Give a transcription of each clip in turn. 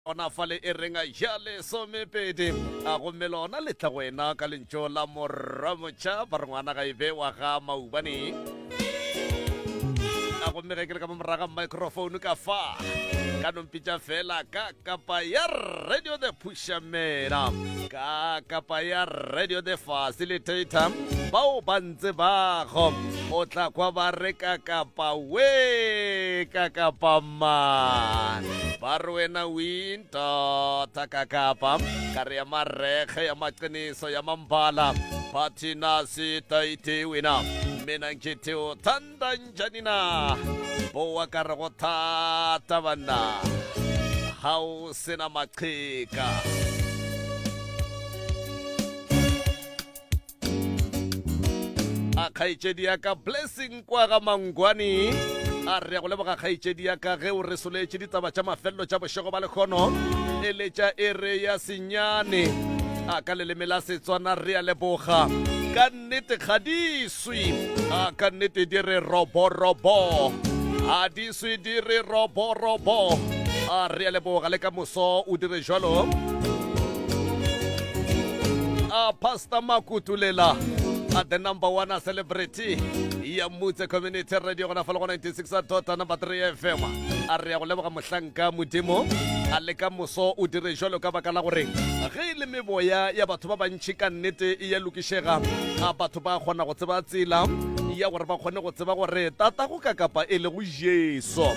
Gona fale e reng ya lesomepedi, a gomme lona le tla go ena ka lentšu la morwamotšha ba re ngwana ga e be wa ga maubane. A gomme ge ke le ka mo moraga microphone ka fa ka nompitša fela ka kapa ya radio the pushamela ka kapa ya radio the facilitator bao ba ntse bago o tla kwa ba re ka kapa we ka kapa Man, ba re wena o intota ka kapa ka re ya marege ya maqiniso ya mambala bathi nasi taite wena mina ngithi uthanda njani na bowa ka re go thata banna ga o sena maqheka. A kgaetšedi ya ka Blessing kwa ga Mangwane a re ya go leboga kgaetšedi ya ka ge o re soletše ditaba tša mafelelo tša bošego ba lekgono e letša e re ya senyane a ka leleme la Setswana re a leboga ka nnete ga di swi a ka nnete di re roborobo ga di swi di re roborobo a re a leboga le ka moso o dire jalo a pastor Makutulela a the number one a celebrity ya Mutse Community Radio gona fa le go 96 dot number 3 FM a re ya go leboga mohlanka modimo a le ka moso o dire jalo ka baka la gore ge e le meboya ya batho ba bantši ka nnete e ya lokišega a batho ba kgona go tseba tsela ya gore ba kgone go tseba gore tatago ka kapa e lego Jesu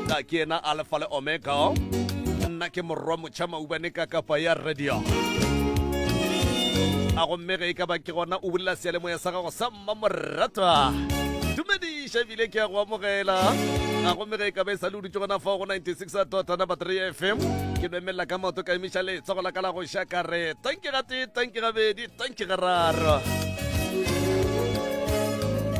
ka ke yena Alfa le Omega nna ke morwa motšha maubane ka kapa ya radio a gomme ge e ka ba ke gona o bulela seyalemoya sa gago sa mmamoratwa dumediša ebile ke ya go amogela a gomme ge e ka ba e sa le o dutše gona fao go 96 dot number 3 fm ke no emelela ka maoto ka emiša letsogo la ka la go ša ka re tanki ga tee tanki gabedi tanki gararo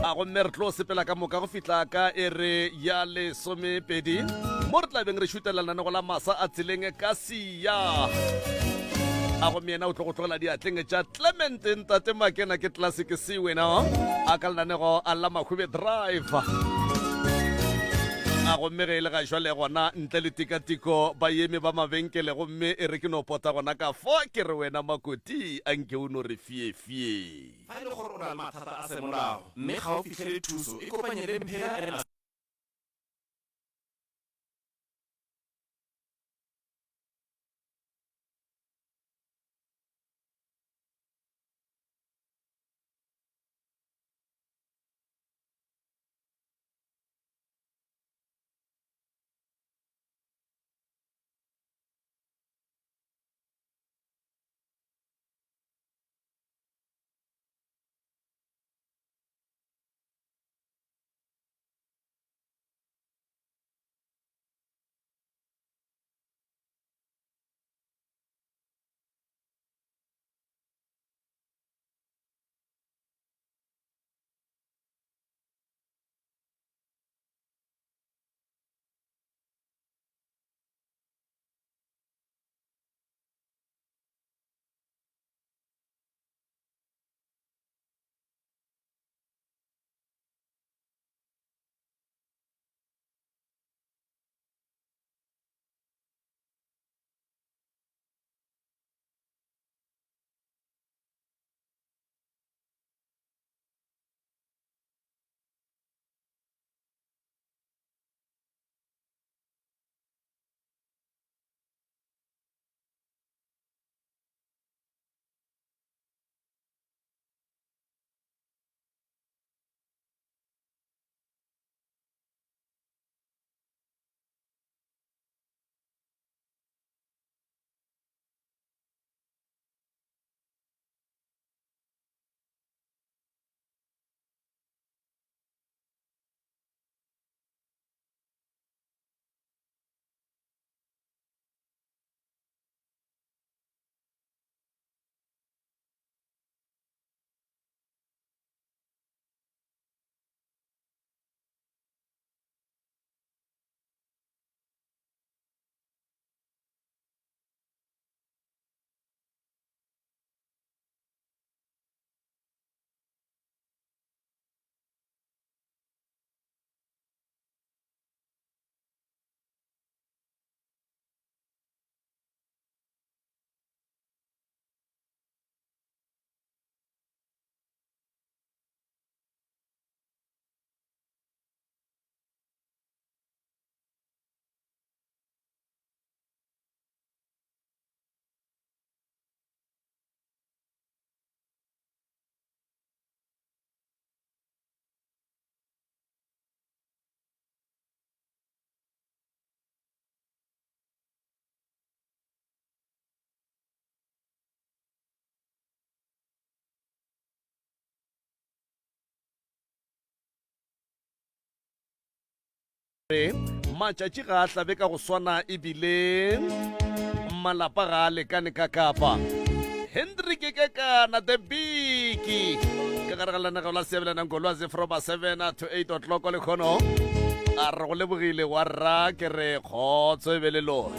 a gomme re tlo sepela ka moka go fihla ka ere ya lesomepedi mo re tla beng re šutela lenanego la masa a tseleng ka sia a gomme yena o tlo go tlogela diatleng tša Clement ntate Makena ke classic se wena a ka lenanego a la Mahube Drive a gomme ge e le ga jwale gona ntle le tikatiko ba eme ba mabenkele gomme e re ke no pota gona ka fa ke re wena makoti a nke o no re fiefie. Fa e le gore o na le mathata a semolao mme ga o fihlele thuso, ikopanye le Mphela and. Re, matšatši ga a hlabe ka go swana ebile malapa ga a lekane ka kapa. Hendrik Kekana the Big ka gare ga lenaneo la Seabelanang Kolwazi from 7 to 8 o'clock lekgono a re go lebogile wa rra ke re kgotso e be le lone.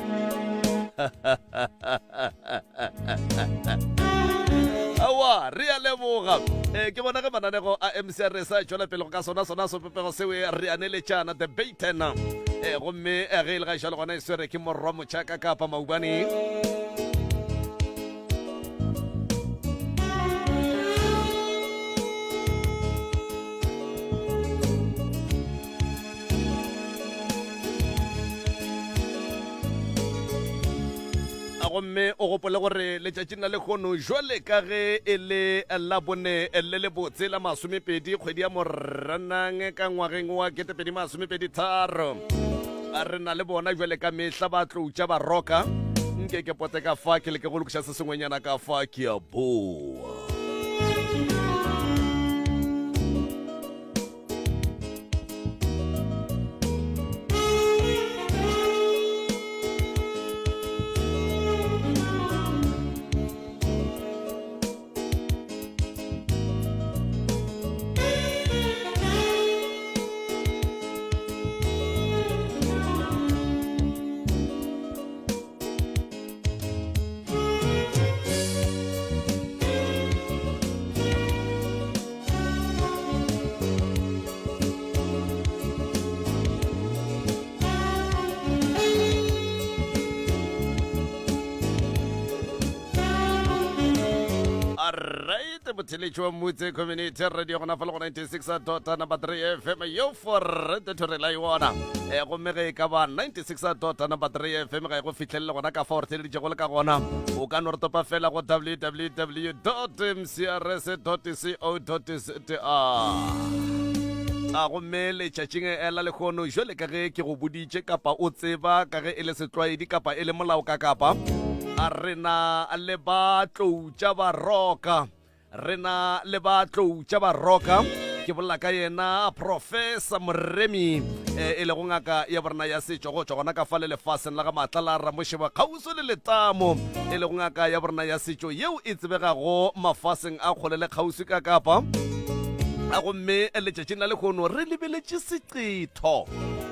Aowa, re a leboga. Eh, ke bona ge mananego a MCR sa tšwela pele go ka sona sona sopepego seo re aneletšana the baten. Eh, gomme eh, ge e le ga išale gona e swere ke morwa motšhaka kapa maubane. Gomme o gopole gore letšatšing la lehono jwale ka ge e le Labone le lebotse la masomepedi kgwedi ya Moranang ka ngwageng wa 2023, re na le bona jwale ka mehla ba tloutša ba roka. Nke ke pote ka fa ke leke go lokiša se sengwenyana ka fa ke a boa. Alright, motheletši wa Motse Community Radio gona fa le go 96 dot number 3 FM yo for rete to rely ona. E gomme ge e ka ba 96 dot number 3 FM ga e go fihlelele gona ka fa o re theleditšego le ka gona. O ka no re topa fela go www dot mcrs.co.za. A gomme letšatšing la lehono, jwale ka ge ke go boditše, kapa o tseba, ka ge e le setlwaedi kapa e le molao ka kapa, a re na le ba tlou tša baroka. Re na le ba tlou tša baroka. Ke bolela ka yena Professor Moremi, e lego ngaka ya borena ya setšo go tšwa gona ka fale lefaseng la ga Matlala Ramošeba kgauswi le Letamo, e lego ngaka ya borena ya setšo yeo e tsebegago mafaseng a kgole le kgauswi ka Kapa. Gomme letšatšing la lehono re lebeletše seqetho.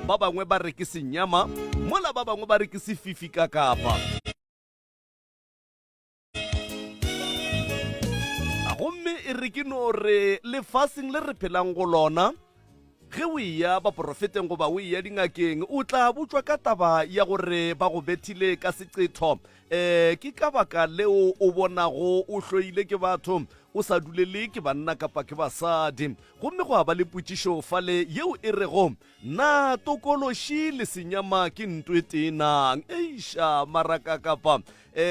Ba bangwe ba re ke senyama, mola ba bangwe ba re ke sefifi ka Kapa. Gomme e re ke no re lefaseng le re phelang go lona, ge o eya baporofeteng goba o eya dingakeng, o tla botšwa ka taba ya gore ba go bethile ka seqetho. Um ke ka baka leo o bonago o hloile ke batho, o sa dulele ke banna kapa ke basadi. Gomme gwa ba le potšišo fale yeo e rego, Na tokološi le senyama ke nto e tee nang? Eiša, maraka kapa eh,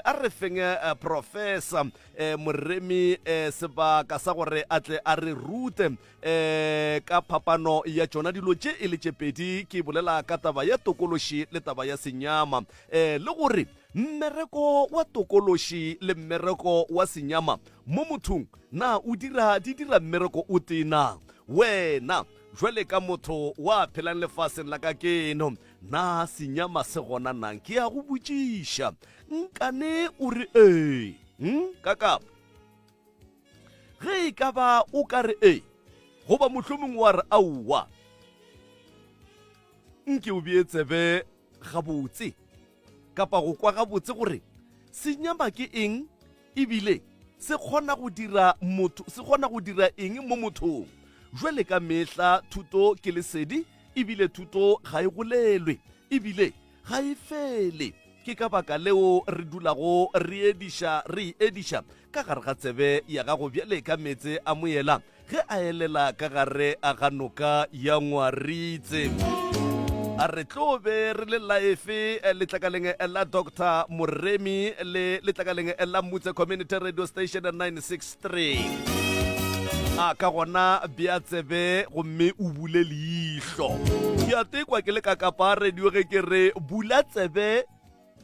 a re feng eh, professor eh, Moremi eh, sebaka sa gore a tle a re rute eh, ka phapano ya tšona dilo tše e le tše pedi. Ke bolela ka taba ya tokološi le taba ya senyama eh, le gore mmereko wa tokološi le mmereko wa senyama Mo mothong, na o dira di dira mmereko o tee na? Wena, jwale ka motho wa phelang lefaseng la ka keno, na senyama se gona nang? Ke a go botšiša. Nkane o re ee? Hm? Ka kapa. Ge e ka ba o ka re ee, goba mohlomongwe wa re aowa, nke o bee tsebe gabotse, kapa go kwa gabotse gore senyama ke eng Ebile se kgona go dira motho, se kgona go dira eng mo mothong? Jwale ka mehla thuto ke lesedi, ebile thuto ga e golelwe, ebile ga e fele. Ke ka baka leo re dulago re ediša, re e ediša ka gare ga tsebe ya gago bjale ka meetse a moela. Ge a elela ka gare ga noka ya Ngwaritse, a re tlo be re le live letlakaleng la Doctor Moremi le letlakaleng la Mutse Community Radio Station 963. A ka gona bea tsebe gomme o bule leihlo. Ke a tekwa ke le ka kapa radio ge ke re bula tsebe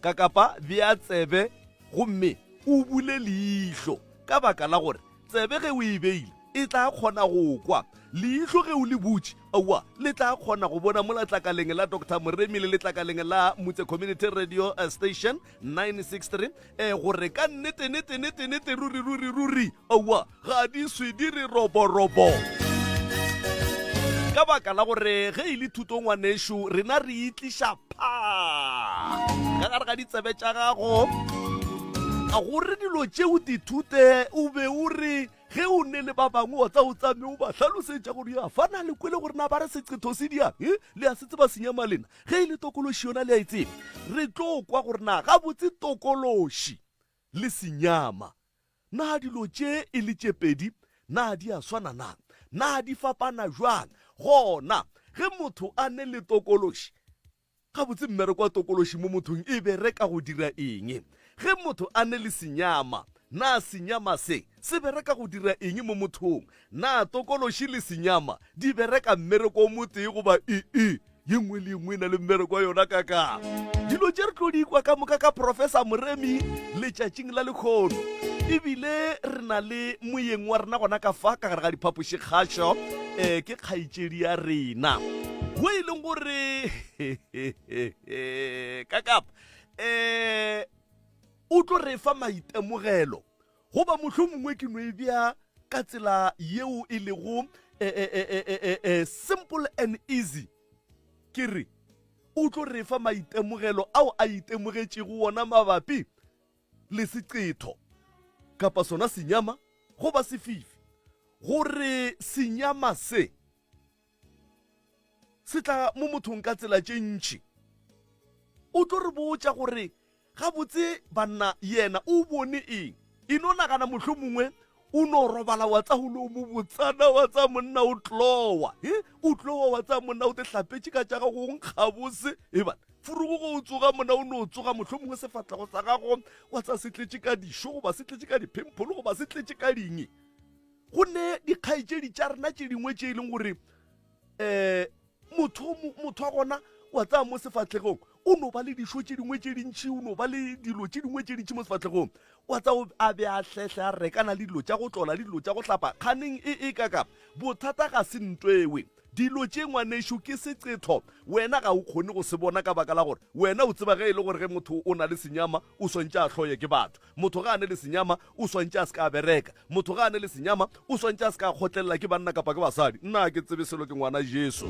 ka kapa bea tsebe gomme o bule leihlo ka baka la gore Tsebe ge o e beile e tla kgona go kwa. Leihlo ge o le butše Aowa, le tla kgona go bona mo letlakaleng la Doctor Moremi le letlakaleng la Mutse Community Radio Station 963 eh, gore ka nnete nete nete nete ruri ruri ruri aowa ga di swe di re roborobo ka baka la gore ge e le thuto ngwanešu rena re itliša pha ka gare ga ditsebe tša gago gore dilo tšeo dithute o be o re Ge o ne le ba bangwe wa tsa o tsame o ba hlalosetša gore ya fa na le kwele gore na ba re seqetho se diang e le a se tseba senyama lena ge e le tokološi yona le a e tseba re tlo kwa gore na gabotse tokološi le senyama na dilo tše e le tše pedi na di a swana na na di fapana jwang gona ge motho a ne le tokološi Gabotse mmereko wa tokološi mo mothong e bereka go dira eng? Ge motho a ne le senyama, na senyama se se bereka go dira eng mo mothong? Na tokološi le senyama di bereka mmereko o motee goba ii? Ye nngwe le ye nngwe e na le mmereko wa yona kakang? Dilo tše re tlo di kwa ka moka ka Professor Moremi letšatšing la lekhono. Ebile re na le moyeng wa rena gona ka fa ka gare ga diphapošikgašo, um ke kgaetšedi ya rena wo e leng gore kakap um o tlo re fa maitemogelo goba mohlho mongwe ke no e bja ka tsela yeo e lego simple and easy ke re o tlo re fa maitemogelo ao a itemogetšego wona mabapi le seqetho kapa sona senyama goba sefifi gore senyama se se tla mo mothong ka tsela tše ntši. O tlo re botša gore gabotse banna yena o bone eng. E no nagana mohlomongwe o no robala wa tsa go lo mo botsana wa tsa monna o tlowa he o tlowa wa tsa monna o te hlapetše ka tša gago o nkgabose e bana furugo go o tsoga monna o no tsoga mohlomongwe sefahlego sa gago wa tsa se tletše ka dišo goba se tletše ka diphempholo goba se tletše ka ding Go ne dikgaetšedi tša rena tše dingwe tše e leng gore um motho motho wa gona wa tsaya mo sefahlegong o no ba le dišo tše dingwe tše dintšhi o no ba le dilo tše dingwe tše dintšhi mo sefahlegong wa tsa a be a hlehle a rekana le dilo tša go tlola le dilo tša go hlapa kganeng e e kaka bothata ga se ntwewe dilo tše ngwanešo ke seqetho wena ga o kgone go se bona ka baka la gore wena o tseba ge e le gore ge motho o na le senyama o swantše a hloye ke batho motho ga a ne le senyama o swantše a se ka a bereka Motho ga a ne le senyama, o swantše a se ka a kgotlelela ke banna kapa ke basadi. Nna ga ke tsebe selo, ke ngwana Jesu.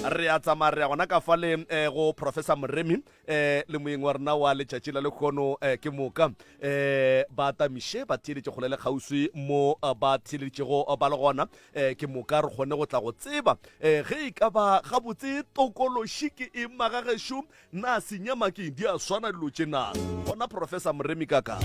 Re a tsamaya re ya gona ka fale eh, go Professor Moremi eh, le moyeng wa rena wa letšatši la lekgono eh, ke moka eh, ba tamiše ba theeletše kgole le kgauswi mo eh, ba theeleditšego eh, ba le gona eh, ke moka re kgone go tla go tseba eh, ge e ka ba gabotse tokološi ke eng magagešo Na senyama ke eng? Di a swana dilo tše na? Gona Professor Moremi Kaka.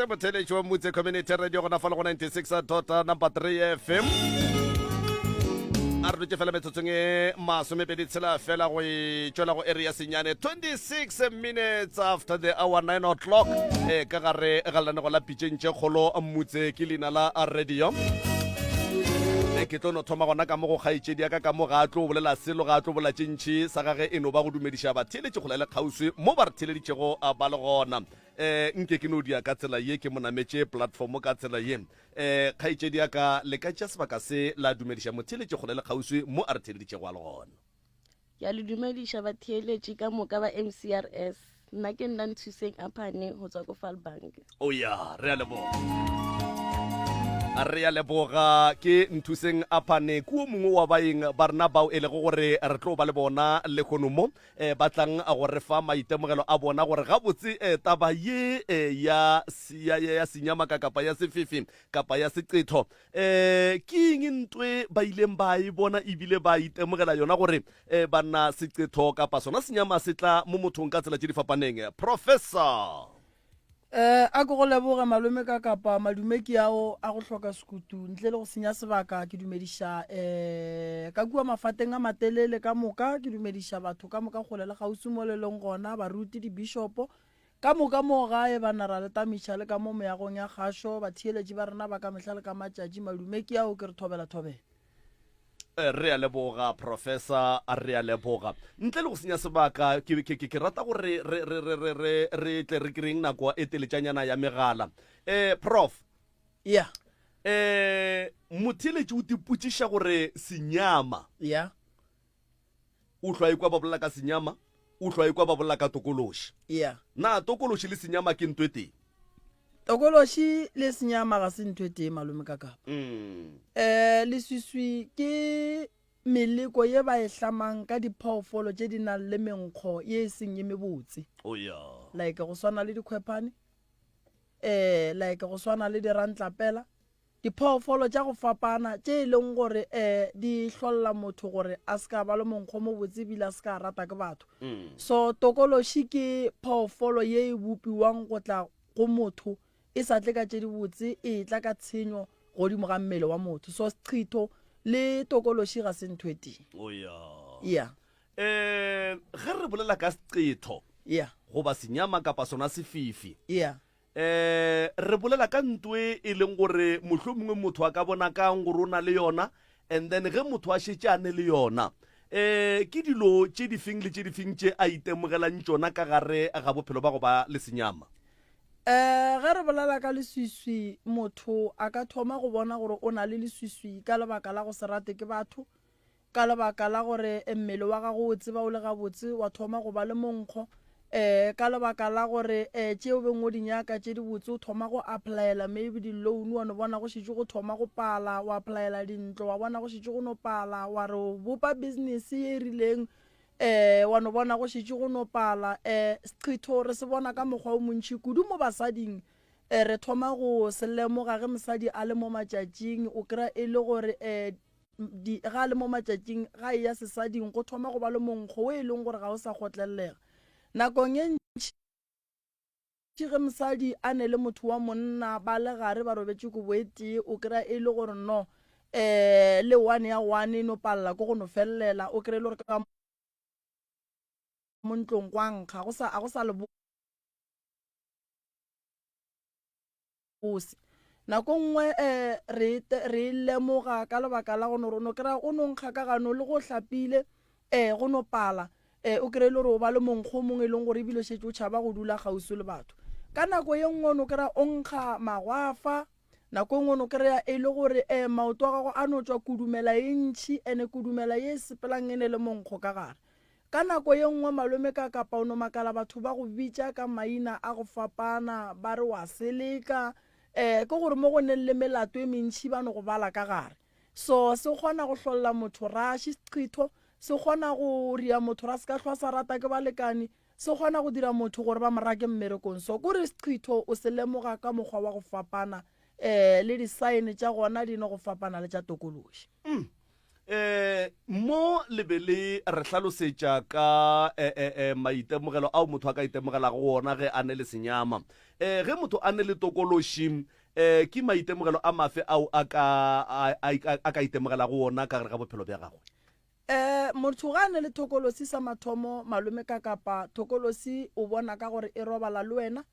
Mošate motheeletši wa Mutse Community Radio gona fa le go 96 dot number 3 FM. A re dutše fela metsotsong e masomepedi tshela fela go e tšwela go area senyane 26 minutes after the hour 9 o'clock e ka gare ga lenanego la pitšeng tše kgolo Mutse ke leina la radio. E ke tlo no thoma gona ka mo go kgaetšedi ya ka ka mo ga a tlo bolela selo ga a tlo bolela tše ntši sa gage e no ba go dumediša batheeletši kgole le kgauswi mo ba re theeleditšego ba le gona. Um nke ke no dia ka tsela ye, ke mo nametše platform ka tsela ye. Um kgaetšedi ya ka, le ka tšea sebaka se la dumediša motheeletši kgole le kgauswi mo a re theeleditšego a le gona. Ke a le dumediša batheeletši ka moka ba MCRS. Nna ke nna Nthuseng Aphane go tswa ko Falbank. O ya, re a leboga. Re a leboga ke Nthuseng Aphane, ke o mongwe wa baeng ba rena bao e lego gore re tlo ba le bona lehono mo. eh, ba tlang go re fa maitemogelo a bona gore gabotse eh, taba ye eh, ya, ya, ya, ya senyamaka kapa ya sefefe kapa ya seqetho eh, ke eng ntwe ba ileng ba e bona ebile ba itemogela yona gore eh, banna seqetho kapa sona senyama se tla mo mothong ka tsela tše di fapaneng. Professor. Eh, a ke go leboge malome ka kapa madume ke ao a go hloka sekutu ntle le go senya sebaka ke dumediša eh ka kua mafateng a matelele ka moka ke dumediša batho ka moka kgole le kgauswi mo le leng gona baruti dibishopo ka moka mo gae ba nara le tamiša le ka mo meagong ya kgašo batheeletši ba rena ba ka mehla le ka matšatši madume ke ao ke re thobela thobela. Eh, re a leboga professor, re a leboga. Ntle le go senya sebaka, ke, ke, ke, ke rata gore re, re, re, re, re, re tle re kry-eng nako e teletšanyana ya megala. Eh, prof. Yeah. Eh, motheeletši o tipotšiša gore senyama. Yeah. O hlwa ekwa ba bolela ka senyama, o hlwa ekwa ba bolela ka tokološi. Yeah. Na tokološi le senyama ke ntho e tee? Tokološi le senyama ga se ntho e tee malome ka kapa. Mm. Eh, leswiswi ke meleko ye ba e hlamang ka diphoofolo tše di nang le menkgo ye e seng ye mebotse. Oh yeah. Like go swana le dikhwephane, eh, like go swana le dirantlapela, Diphoofolo tša go fapana tše e leng gore di hlolla motho gore a se ka ba le monkgo o mobotse ebile a se ka rata ke batho. So tokološi ke phoofolo ye e bopiwang go tla go motho e sa tle ka tše dibotse, e tla ka tshenyo godimo ga mmele wa motho. So seqhitho le tokološi ga se ntho e tee. Oh yeah. Yeah. Eh, ge re bolela ka seqetho Yeah. goba senyama kapa sona sefifi, Yeah. Um re bolela ka nto e e leng gore mohlomongwe motho a ka bona kang gore o na le yona, and then ge motho a šetše a ne le yona, um ke dilo tše di feng le tše di feng tše a itemogelang tšona ka gare ga bophelo ba go ba le senyama? Um ge re bolela ka leswiswi, motho a ka thoma go bona gore o na le leswiswi ka lebaka la go se rate ke batho, Ka lebaka la gore mmele wa gago o tseba o le gabotse, wa thoma go ba le monkgo. Um ka lebaka la gore um tše o beng o di nyaka tše dibotse o thoma go applyela maybe di-loan, wa no bona go šetše go thoma go pala, wa applyela dintlo wa bona go šetše go no pala, wa re o bopa business ye e rileng um wa no bona go šetše go no pala. Um seqhitho re se bona ka mokgwa o montši kudu mo basading. Um re thoma go se lemoga ge mosadi a le mo matšatšing, o kry-a e le gore um Di, ga a le mo matšatšing, ga a eya sesading, go thoma go ba le monkgo wo e leng gore ga o sa kgotlelelega. Nakong ye ntši ge mosadi a ne le motho wa monna ba le gare ba robetše kobo e tee, o kry-a e le gore no um le one ya one e no palela ke go no felelela, o kry-e le gore ka mo ntlong gwa nkga, go sa, a go sa le bose. Nako nngwe re re e lemoga ka lebaka la go no re o no kry-a o no nkga ka gano le go hlapile um go no pala um o kry-e le gore o ba le monkgo o mongwe e leng gore ebile o šetše o tšhaba go dula kgauswi le batho. Ka nako ye nngwe o no kry-a o nkga magwafa, nako e nngwe o no kry-a e le gore um maoto a gago a no tšwa kudumela e ntšhi ene kudumela ye e sepelang e ne le monkgo ka gare. Ka nako ye nngwe malome ka kapa o no makala batho ba go bitša ka maina a go fapana ba re wa seleka eh ke gore mo go neng le melato e mentši ba no go bala ka gare. So se kgona go hlolla motho raši seqhitho, se kgona go ria motho ra se ka hlwa sa rata ke balekani, se kgona go dira motho gore ba mo rake mmerekong. So kore seqhitho o se lemoga ka mokgwa wa go fapana eh le di-sign tša gona di no go fapana le tša tokološi. Mm. Eh, mo le be le re hlalosetša ka eh, eh, eh, maitemogelo ao motho a ka itemogelago wona ge a ne le senyama. Eh, ge motho a ne le tokološi, eh, ke maitemogelo a mafe ao a ka, a, a, a ka itemogelago wona ka gare ga bophelo bja gagwe? Eh, motho ga a ne le thokolosi sa mathomo, malome ka kapa thokolosi o bona ka gore e robala le wena,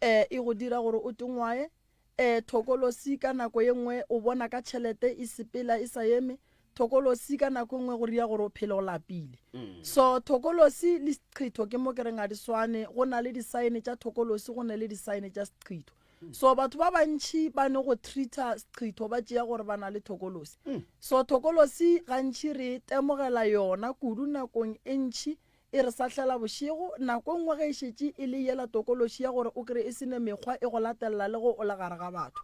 eh, e go dira gore o tengwae, E, thokolosi ka nako ye nngwe o bona ka tšhelete e sepela e sa eme, thokolosi ka nako e nngwe go ria gore o phele o lapile. So thokolosi le seqhitho ke mo ke reng ga di swane, go na le disaene tša thokolosi go ne le disaene tša seqhitho. So batho ba bantši ba ne go treata seqhitho ba tšea gore ba na le thokolosi. So thokolosi gantši re temogela yona kudu nakong e ntši E re sahlela bošego, nako e nngwe ge e šetše e le yela tokološi ya gore o kry-e e se ne mekgwa e go latelela le ge o le gare ga batho.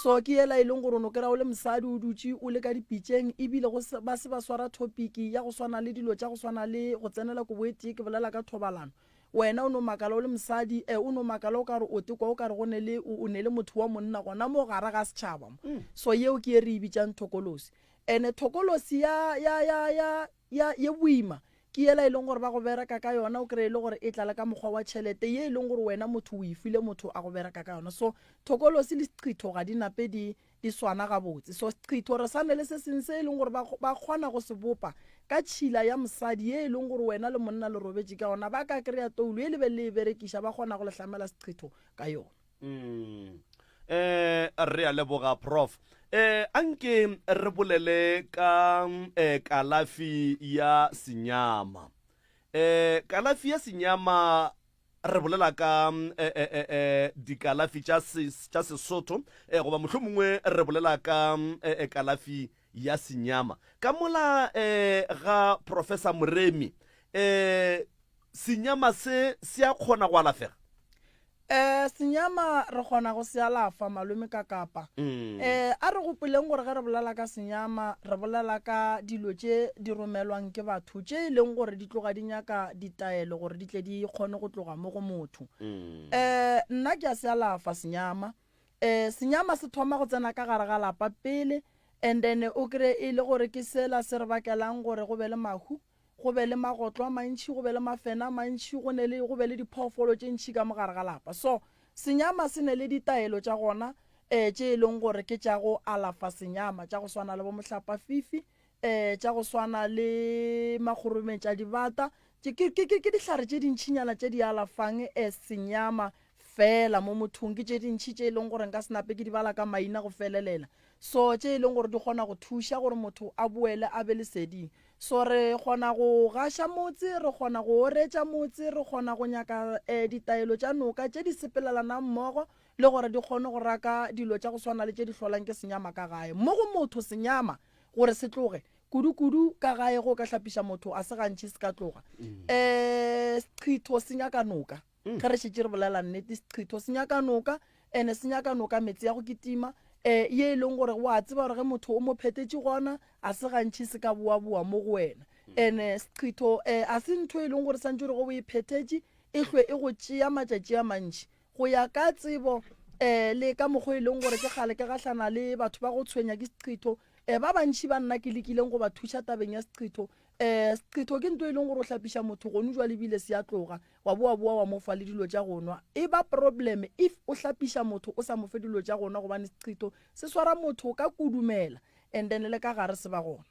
So ke yela e leng gore o no kry-a o le mosadi o dutše o le ka dipitšeng ebile go se, ba se ba swara thopiki ya go swana le dilo tša go swana le go tsenela kobo e tee, ke bolela ka thobalano. Wena o no makala o le mosadi, eh, o no makala o ka re o tekwa o ka re go ne le, o, o ne le motho wa monna gona mo gare ga setšhaba mo. So yeo ke ye re e bitšang thokolosi. Ene thokolosi ya, ya, ya, ya, ya, ye boima Ke yela e leng gore ba go bereka ka yona, o kry-e e le gore e tla le ka mokgwa wa tšhelete ye e leng gore wena motho o e file motho a go bereka ka yona. So thokolosi le seqhitho ga di nape di di swana gabotse. So seqhitho re sa ne le se seng se e leng gore ba ba kgona go se bopa ka tšhila ya mosadi ye e leng gore wena le monna le robetše ka yona, ba ka kry-a toulo ye le be le e berekiša ba kgona go le hlamela seqhitho ka yona. Mm. Eh, re a leboga prof. Eh, anke re bolele ka eh, kalafi ya senyama. Eh, kalafi ya senyama re bolela ka eh, eh, eh, eh, dikalafi tša tša Sesotho eh, goba mohlomongwe re bolela ka eh, eh, kalafi ya senyama. Ka mola eh, ga Professor Moremi eh, senyama se se a kgona go alafega? Eh, senyama re kgona go se alafa, malome ka kapa. Eh, a re gopoleng gore ge re bolela ka senyama, re bolela ka dilo tše di romelwang ke batho, tše e leng gore di tloga di nyaka ditaelo gore di tle di kgone go tloga mo go motho. Eh, nna ke a se alafa senyama. Eh, senyama se thoma go tsena ka gare ga lapa pele, and then o kry-e e le gore ke sela se re bakelang gore go be le mahu. go be le magotlo a mantši, go be le mafena a mantši, go ne le, go be le diphoofolo tše ntši ka mo gare ga lapa. So, senyama se ne le ditaelo tša gona um tše e leng gore ke tša go alafa senyama, tša go swana le bo mohlapafifi, um tša go swana le makgorometšadibata. Ke, ke, ke, ke dihlare tše dintšinyana tše di alafang um senyama feela mo mothong. Ke tše dintši tše e leng gore nka se nape ke di bala ka maina go felelela. So, tše e leng gore di kgona go thuša gore motho a boele a be leseding. So re kgona go gaša motse, re kgona go oretša motse, re kgona go nyaka um ditaelo tša noka tše di sepelelanang mmogo le gore di kgone go raka dilo tša go swana le tše di hlolang ke senyama ka gae. Mo go motho senyama gore se tloge, kudu-kudu ka gae ge o ka hlapiša motho a se gantši se ka tloga. Um seqhitho se nyaka noka. Ge re šetše re bolela nnete, seqhitho se nyaka noka, ene se nyaka noka meetse ya go kitima, um ye e leng gore wa tseba gore ge motho o mo phetetše gona, a se gantši se ka boaboa mo go wena. Ene seqhitho um a se ntho e leng gore santše gore ge o e phethetše e hlwe e go tšea matšatši a mantši. Go ya ka tsebo um le ka mokgwa e leng gore ke kgale ke gahlana le batho ba go tshwenya ke seqhitho, um ba bantši ba nna ke lekileng go ba thuša tabeng ya seqhitho, um seqhitho ke nto e leng gore o hlapiša motho gonu jwale ebile se a tloga. Wa boa boa wa mo fa le dilo tša go nwa. E ba problem if o hlapiša motho o sa mo fe dilo tša go nwa gobane seqhitho se swara motho ka kudumela and then le ka gare se ba gona.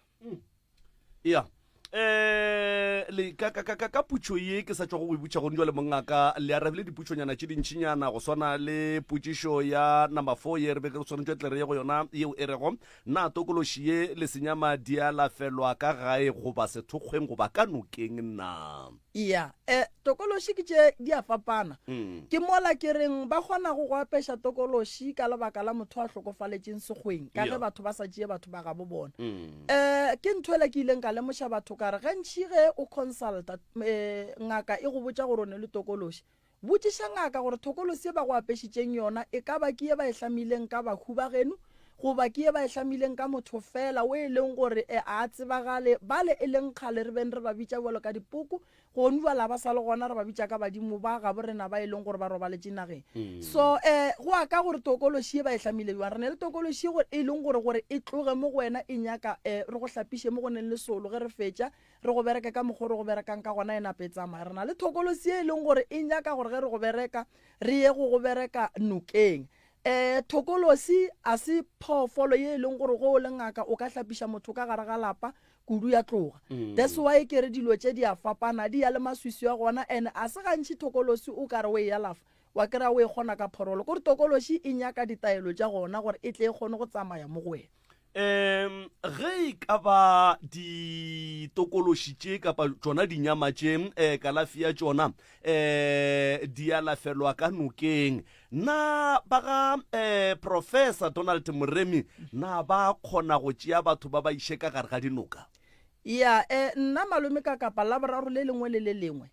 Ya. Eh, le ka ka ka ka ka putšo ye ke sa tšwago go e butša gone jwale mongaka, le arabile diputšonyana tše dintšinyana go swana le potšišo ya number 4 ye re be re swanetše tle re ye go yona yeo e rego na tokološi ye le senyama di alafelwa ka gae goba sethokgweng goba ka nokeng na? Ya, e, tokološi ke tše di a fapana. Ke mola ke reng ba kgonago go apeša tokološi ka lebaka la motho a hlokofaletšeng sekgweng, ka ge batho ba sa tšee batho ba gabo bona. E, ke ntho ela ke ileng ka lemoša batho ka re gantši ge o consulta e, ngaka e go botša gore o ne le tokološi, Botšiša ngaka gore thokolosi ye ba go apešitšeng yona e ka ba ke ye ba e hlamileng ka bahu ba geno goba ke ye ba e hlamileng ka motho feela o e leng gore a a tsebagale, bale e leng kgale re beng re ba bitša bjalo ka dipoko. Gonu bala ba sa le gona re ba bitša ka badimo ba gabo rena ba e leng gore ba robaletše nageng. So um go ya ka gore tokološi ye ba e hlamile bjang. Re ne le tokološi ye e leng gore gore e tloge mo go wena e nyaka um re go hlapiše mo go neng le solo ge re fetša re go bereke ka mokgwa o re go berekang ka gona e nape e tsamaya. Re na le thokolosi ye e leng gore e nyaka gore ge re go bereka re ye go go bereka nokeng. Um thokolosi a se phoofolo ye e leng gore ge o le ngaka o ka hlapiša motho ka gare ga lapa kudu ya tloga. That's why ke re dilo tše di a fapana, di ya le maswiswi a gona and a se gantši thokolosi o ka re o e alafa wa kry-a o e kgona ka phorolo. Kore tokološi e nyaka ditaelo tša gona gore e tle e kgone go tsamaya mo go wena. Um ge e ka ba ditokološi tše kapa tšona dinyama tše um kalafi ya tšona um di alafelwa ka nokeng, na ba ga um Professor Donald Moremi na ba kgona go tšea batho ba ba iše ka gare ga dinoka? Ya, eh, nna malome ka kapa Laboraro le lengwe le le lengwe,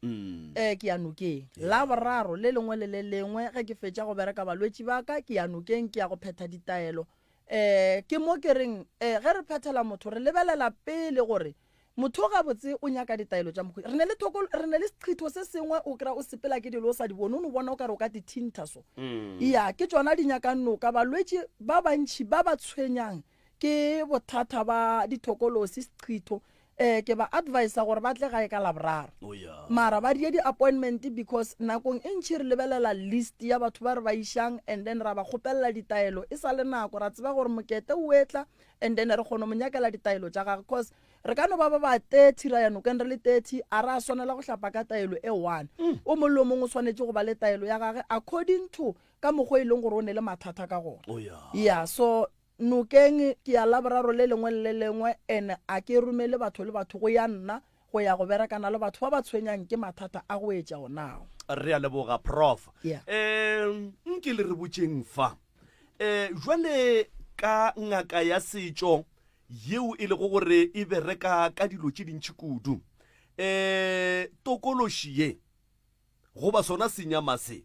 eh, ke ya nokeng. Laboraro le lengwe le le lengwe ge ke fetša go bereka balwetši ba ka, ke ya nokeng, ke ya go phetha ditaelo. Um ke mo ke reng um ge re phethela motho re lebelela pele gore motho gabotse o nyaka ditaelo tša mokgwi. Re ne le thoko, re ne le seqhitho se sengwe o kry-a o sepela ke dilo o sa di bone, o no bona o ka re o ka di thintha so. Ya, ke tšona di nyakang noka. Balwetši ba bantši ba ba tshwenyang ke bothata ba dithokolosi, seqhitho, um ke ba advisa gore ba tle gae ka Laboraro. Oh yeah. Mara ba die di-appointment because nakong e ntši re lebelela list ya batho ba re ba išang and then ra ba kgopelela ditaelo e sa le nako, ra tseba gore mokete o etla and then re kgona go mo nyakela ditaelo tša gagwe cause re ka no ba ba ba 30 ra ya nokeng re le 30 a ra swanela go hlapa ka taelo e one. O mongwe le o mongwe o swanetše go ba le taelo ya gage according to ka mokgwa e leng gore o ne le mathata ka gona. Oh yeah. Yeah, so Nokeng ke ya Laboraro le lengwe le le lengwe and a ke romele batho le batho go ya nna go ya go berekana le batho ba ba tshwenyang ke mathata a go etša onao. Re a leboga Prof. Yeah. Um nke le re botšeng fa um jwale ka ngaka ya setšo yeo e lego gore e bereka ka dilo tše dintši kudu um tokološi ye goba sona senyama se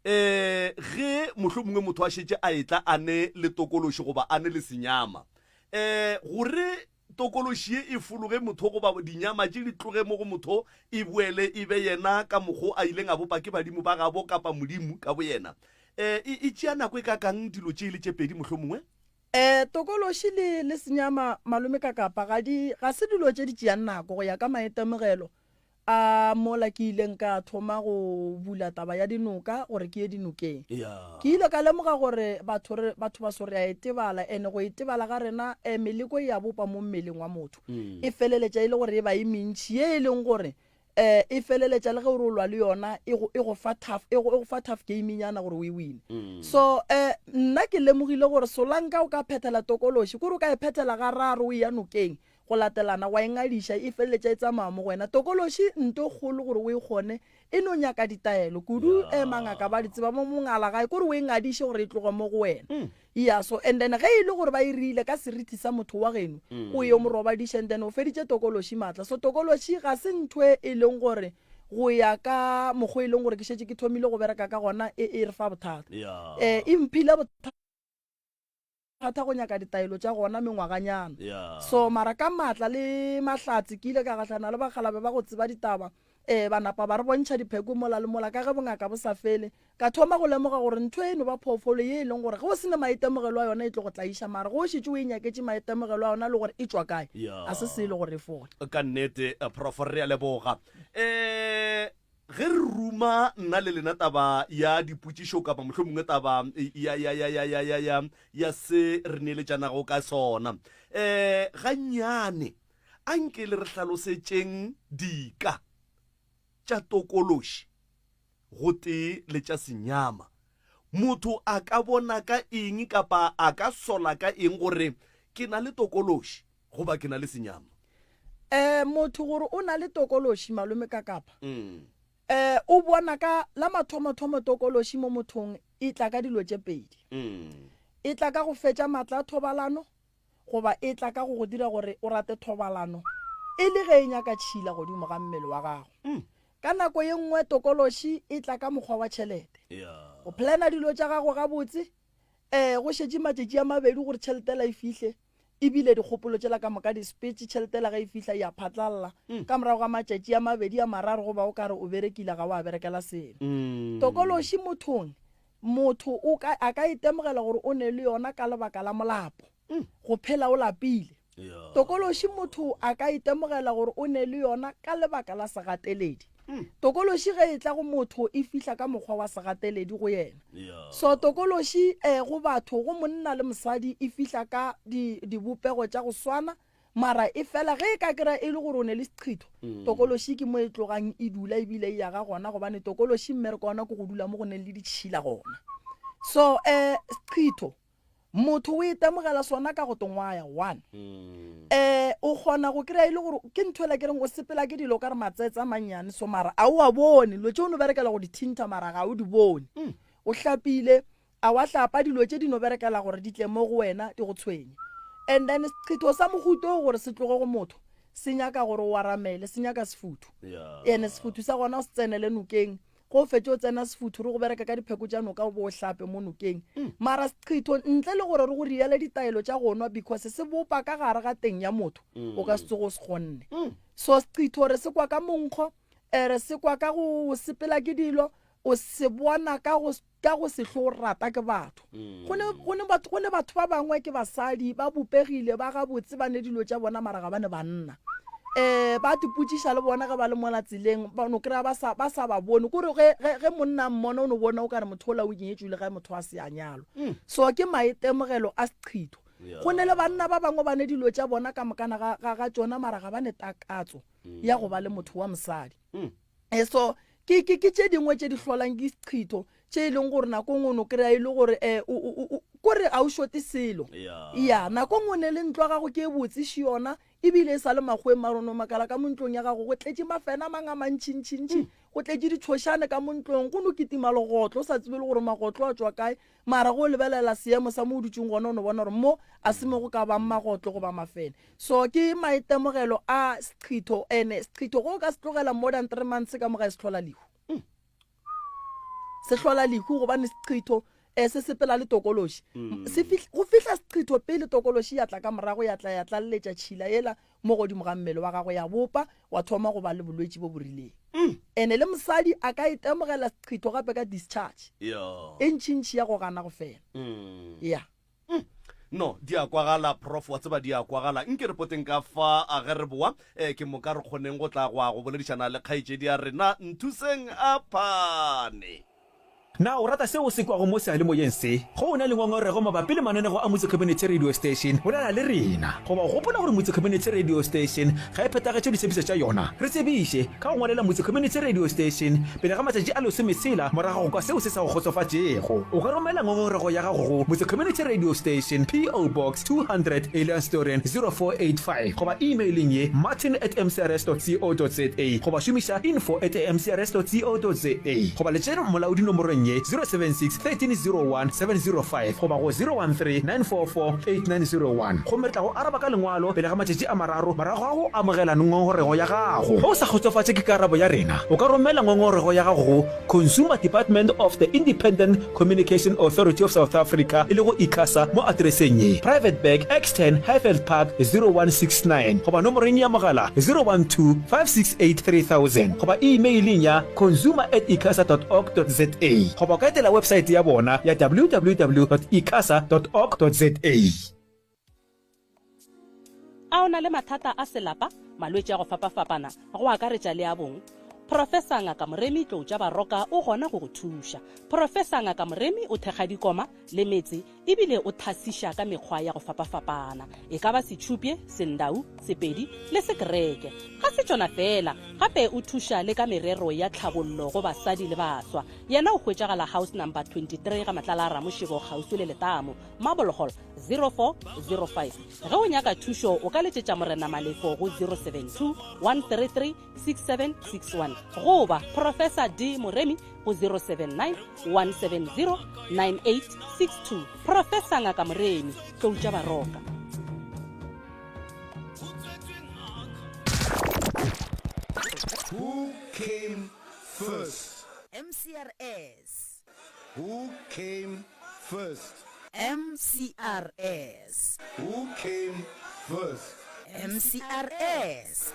Ee, ge mohlomongwe motho a šetše a etla a ne le tokološi goba a ne le senyama, ee, gore tokološi ye e fologe motho goba dinyama tše di tloge mo go motho e boele e be yena ka mokgo a ileng a bopa ke badimo ba gabo kapa Modimo ka boyena, ee, e, e tšea nako e kakang dilo tše e le tše pedi mohlomongwe? Ee, tokološi le, le senyama, malome ka kapa, ga di, ga se dilo tše di tšeang nako go ya ka maitemogelo. A mola ke ileng ka thoma go bula taba ya dinoka gore ke ye dinokeng. Ke ile ka lemoga gore batho re batho baso re a e tebala ene go e tebala ga rena eh, meleko e a bopa mo mmeleng wa motho. E feleletša e le gore e ba e mentši ye e leng gore eh, e feleletša le ge o re o lwa le yona e go, e go fa tough, e go, e go fa tough game nyana gore o e wine. So eh, nna ke lemogile gore solanka o ka phethela tokološi, kore o ka e phethela gararo o eya nokeng, Go latelana wa e ngadiša, e feleletša e tsamaya mo go wena. Tokološi, nto kgolo gore o e kgone, e no nyaka ditaelo. Kudu e mangaka ba di tseba mo mongala gae, kore o e ngadiše gore e tloge mo go wena. Ya, so and then ge e le gore ba e rile ka seriti sa motho wa geno, o yo mo robadiša and then o feditše tokološi maatla. So tokološi ga se ntho e leng gore go ya ka mokgwa e leng gore ke šetše ke thomile go bereka ka gona e, e re fa bothata. Eh, e mphile bothata. Thata go nyaka ditaelo tša gona mengwaganyana. Yeah. So mara ka maatla le mahlatse ke ile ka gahlana le bakgalabe ba go tseba ditaba eh ba napa ba re bontšha dipheko mola le mola ka ge bongaka bo sa fele. Ka thoma go lemoga gore ntho e no ba phoofolo ye e leng gore ge o se ne maitemogelo a yona e tlo go tlaiša mara ge o šetše o e nyaketše maitemogelo a yona le gore e tšwa kae Yeah. a se selo gore e fole. Ka nnete Prof re a leboga. Eh Ge re ruma nna le lena taba ya dipotšišo kapa mohlomongwe taba ya, ya, ya, ya, ya, ya, ya, ya se re neeletšanago ka sona, um gannyane a nke le re hlalosetšeng dika tša tokološi gotee le tša senyama. Motho a ka bona ka eng kapa a ka sola ka eng gore ke na le tokološi? Goba ke na le senyama. Eh, motho gore o na le tokološi, malome Kakapa. Eh, o bona ka la mathomothomo tokološi mo mothong e tla ka dilo tše pedi. E tla ka go fetša matla a thobalano goba e tla ka go go dira gore o rate thobalano e le ge e nyaka tšhila godimo ga mmele wa gago. Ka nako ye nngwe tokološi e tla ka mokgwa wa tšhelete. O plana dilo tša gago gabotse, eh, go šetše matšatši a mabedi gore tšhelete la e fihle. Ebile dikgopolo tšela ka moka di sepetše, tšhelete yela ge e fihla e a phatlalla. Ka morago ga matšatši a mabedi a mararo goba o ka re o berekile ga wa berekela selo. Tokološi mothong, motho o ka, a ka itemogela gore o ne le yona ka lebaka la molapo, go phela o lapile. Tokološi motho a ka itemogela gore o ne le yona ka lebaka la segateledi. Tokološi ge e tla go motho e fihla ka mokgwa wa segateledi go yena. So tokološi eh, go batho, go monna le mosadi e fihla ka di, dibopego tša go swana, mara e fela ge e ka kry-a e le gore o ne le seqhitho, tokološi ke mo e tlogang e dula ebile e yaga gona gobane tokološi mmereko wa yona ke go dula mo go neng le ditšhila gona. So eh, seqhitho Motho o itemogela sona ka go tongwaya one. Eh o kgona go kry-a e le gore ke ntho ela ke reng o sepela ke dilo ka re matsetse a mannyane so mara a o a bone dilo tše o no berekela go di thintha mara ga o di bone. O hlapile a wa hlapa dilo tše di no berekela gore di tle mo go wena di go tshwenye. And then seqhitho sa mohuta o gore se tloge go motho se nyaka gore o aramele se nyaka sefuthu. Ene sefuthu sa gona o se tsenele nokeng Ge o fetše o tsena sefuthu re go bereka ka dipheko tša noka o bo o hlape mo nokeng. Mara seqhitho ntle le gore re go riele ditaelo tša go nwa because se bopa ka gare ga teng ya motho o ka se tsoge o se kgonne. So seqhitho re se kwa ka monkgo, re se kwa ka go sepela ke dilo, o se bona ka go ka go se hlo rata ke batho. Go ne go ne batho go ne batho ba bangwe ke basadi ba bopegile ba gabotse ba ne dilo tša bona mara ga ba ne banna. Eh ba tipotšiša le bona ge ba le mola tseleng ba no kry-a ba sa ba sa ba bone kore ge ge ge monna a mmona o no bona o ka re motho ola o nyetšwe le ge motho a se a nyalwa. So ke maitemogelo a seqhitho. Go ne le banna ba bangwe ba ne dilo tša bona ka mokana ga ga ga tšona mara ga ba ne takatso ya go ba le motho wa mosadi. E so ke ke ke tše dingwe tše di hlolang ke seqhitho tše e leng gore nako nngwe o no kry-a e le gore um kore ga o šote selo. Ya nako nngwe ne le ntlo ya gago ke e botse še yona ebile e sa le makgoweng mara o no makala ka mo ntlong ya gago go tletše mafena a mang a mantšintšintši, go tletše ditšhošane ka mo ntlong, go no kitima legotlo o sa tsebe le gore magotlo a tšwa kae. Mara ge o lebelela seemo sa mo o dutšeng gona o no bona gore mo a se mo go ka bang magotlo goba mafene. So ke maitemogelo a seqhitho ene seqhitho ge o ka se tlogela more than 3 months ka mo gae se hlola lehu. Se hlola lehu gobane seqhitho eh, se sepela le tokološi. Se go fihla seqhitho pele tokološi ya tla ka morago ya tla ya tlaleletša tšhila yela mo godimo ga mmele wa gago ya bopa wa thoma go ba le bolwetši bo bo rileng. Ene le mosadi a ka itemogela seqhitho gape ka discharge e ntšintši ya go gana go fela. Ya. No, di a kwagala, Prof, wa tseba di a kwagala. Nke re poteng ka fa a ge re boa, eh, ke moka re kgoneng go tla go ya go boledišana le kgaetšedi ya rena, Nthuseng a Phane. Na o rata seo o se kwago mo seyalemoyeng se? Ge o na le ngongorego mabapi le mananego a Motse Community Radio Station, bolela le rena. Goba o gopola gore Motse Community Radio Station ga e phethagetše ditshepišo tša yona? Re tsebiše ka go ngwalela Motse Community Radio Station pele ga matšatši a lesometshela morago ga go kwa seo se sa go kgotsofatšego. O ka romela ngongorego ya gago go Motse Community Radio Station, PO. Box 200, Elandsdoorn, 0485 goba e-mailing ye martin at mcrs dot co dot za goba šomiša info at mcrs dot co dot za goba letšere molaodi nomorong ye 076 1301 705 goba go 013 944 8901 gomme re tla go araba ka lengwalo pele ga matšatši a mararo morago ga go amogela ngongorego ya gago. Ge o sa kgotsofatše ke karabo ya rena, o ka romela ngongorego ya gago go Consumer Department of the Independent Communication Authority of South Africa, e lego ICASA, mo atereseng ye, Private Bag, X10, Highveld Park, 0169, goba nomoreng ya mogala 012 568 3000, goba imeileng ya consumer at icasa dot org dot za, goba o ka etela websaete ya bona ya www dot icasa dot org dot za. A o na le mathata a selapa, malwetši a go fapafapana, go akaretša le a bong? Professor Ngaka Moremi Tloutša Baroka o gona go go thuša. Professor Ngaka Moremi o thekga dikoma le metse ebile o thasiša ka mekgwa ya go fapafapana, e ka ba Setšhupye, Sendau, Sepedi le Sekereke. Ga se tšona feela, gape o thuša le ka merero ya tlhabollo go basadi le baswa. Yena o hwetšagala House Number 23 ga Matlala a Ramošebo kgauswi le letamo, Marble Hall, 0405. Ge o nyaka thušo o ka letšetša Morena Malefo go 072 133 6761 goba Professor D Moremi go 079 170 9862. Professor Ngaka Moremi, Tlou tša Baroka. Who came first? MCRS. Who came first? MCRS. Who came first? MCRS.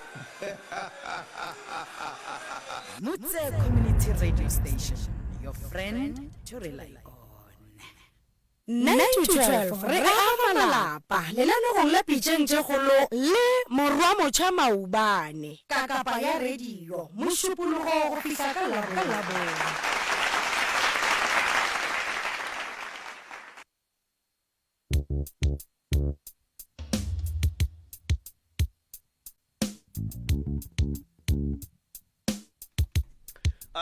Mutse Community Radio Station, your friend to rely on. 9 to 12 re aga malapa lenanegong la Pitšeng tše Kgolo le Morwa Motšha Maubane. Kakapa ya radio, Mošupologo go fihla ka Labone.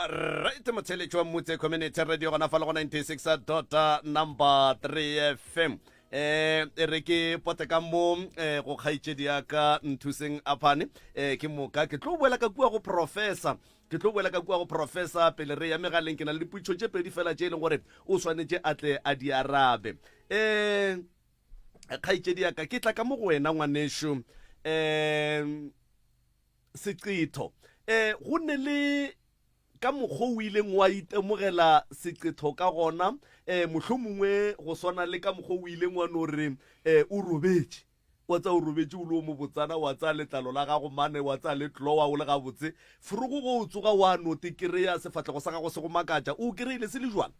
Right, motheletši wa Mmutse Community Radio gona fa le go 96 dot number 3 FM. Eh e re ke pote ka mo eh go kgaitšedi ya ka Nthuseng Aphane eh ke moka ke tlo boela ka kua go professor ke tlo boela ka kua go professor pele re ya megaleng ke na le dipotšišo tše pedi fela tše e leng gore o swanetše a tle a di arabe eh kgaitšedi ya ka ke tla ka mo go wena ngwanešu um seqetho um go ne le ka mokgwa o ileng wa itemogela seqetho ka gona um mohlomongwe go swana le ka mokgwa o ileng wa no re um o robetše wa tsa o robetše o le o mobotsana wa tsaya letlalo la gago mane wa tsaya le tlowa o le gabotse forogo go o tsoga wa no te kry-a sefahlego sa gago se go makatša o kry-ile se le jwang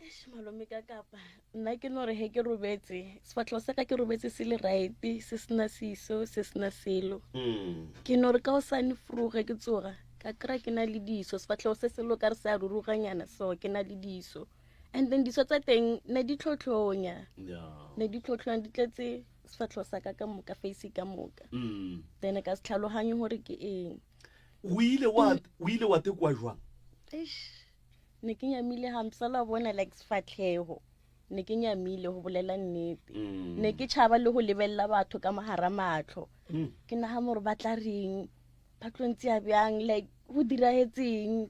Eish, malome ka kapa nna ke no re he ke robetse sefatlhego sa ka ke robetse se le right se sena seso se sena selo mm. ke no re ka o sane froge ke tsoga ka kry ke na le diso sefatlhego se selo ka re se a ruruganyana so ke na le diso and then diso tsa teng ne di tlhotlhonya ne di tlhotlhonya di tletse sefatlhego sa ka ka moka face ka moka mm. then ka se tlhaloganye gore ke eng o ile wa o ile wa tekwa jwang Eish. Ne ke nyamile hampe sa la bona like sefatlhego ne ke nyamile go bolela nnete mm. ne ke tšhaba le go lebelela batho ka mogara matlho mm. ke nagana gore ba tla reng ba tlo ntseya bjang like go diragetseng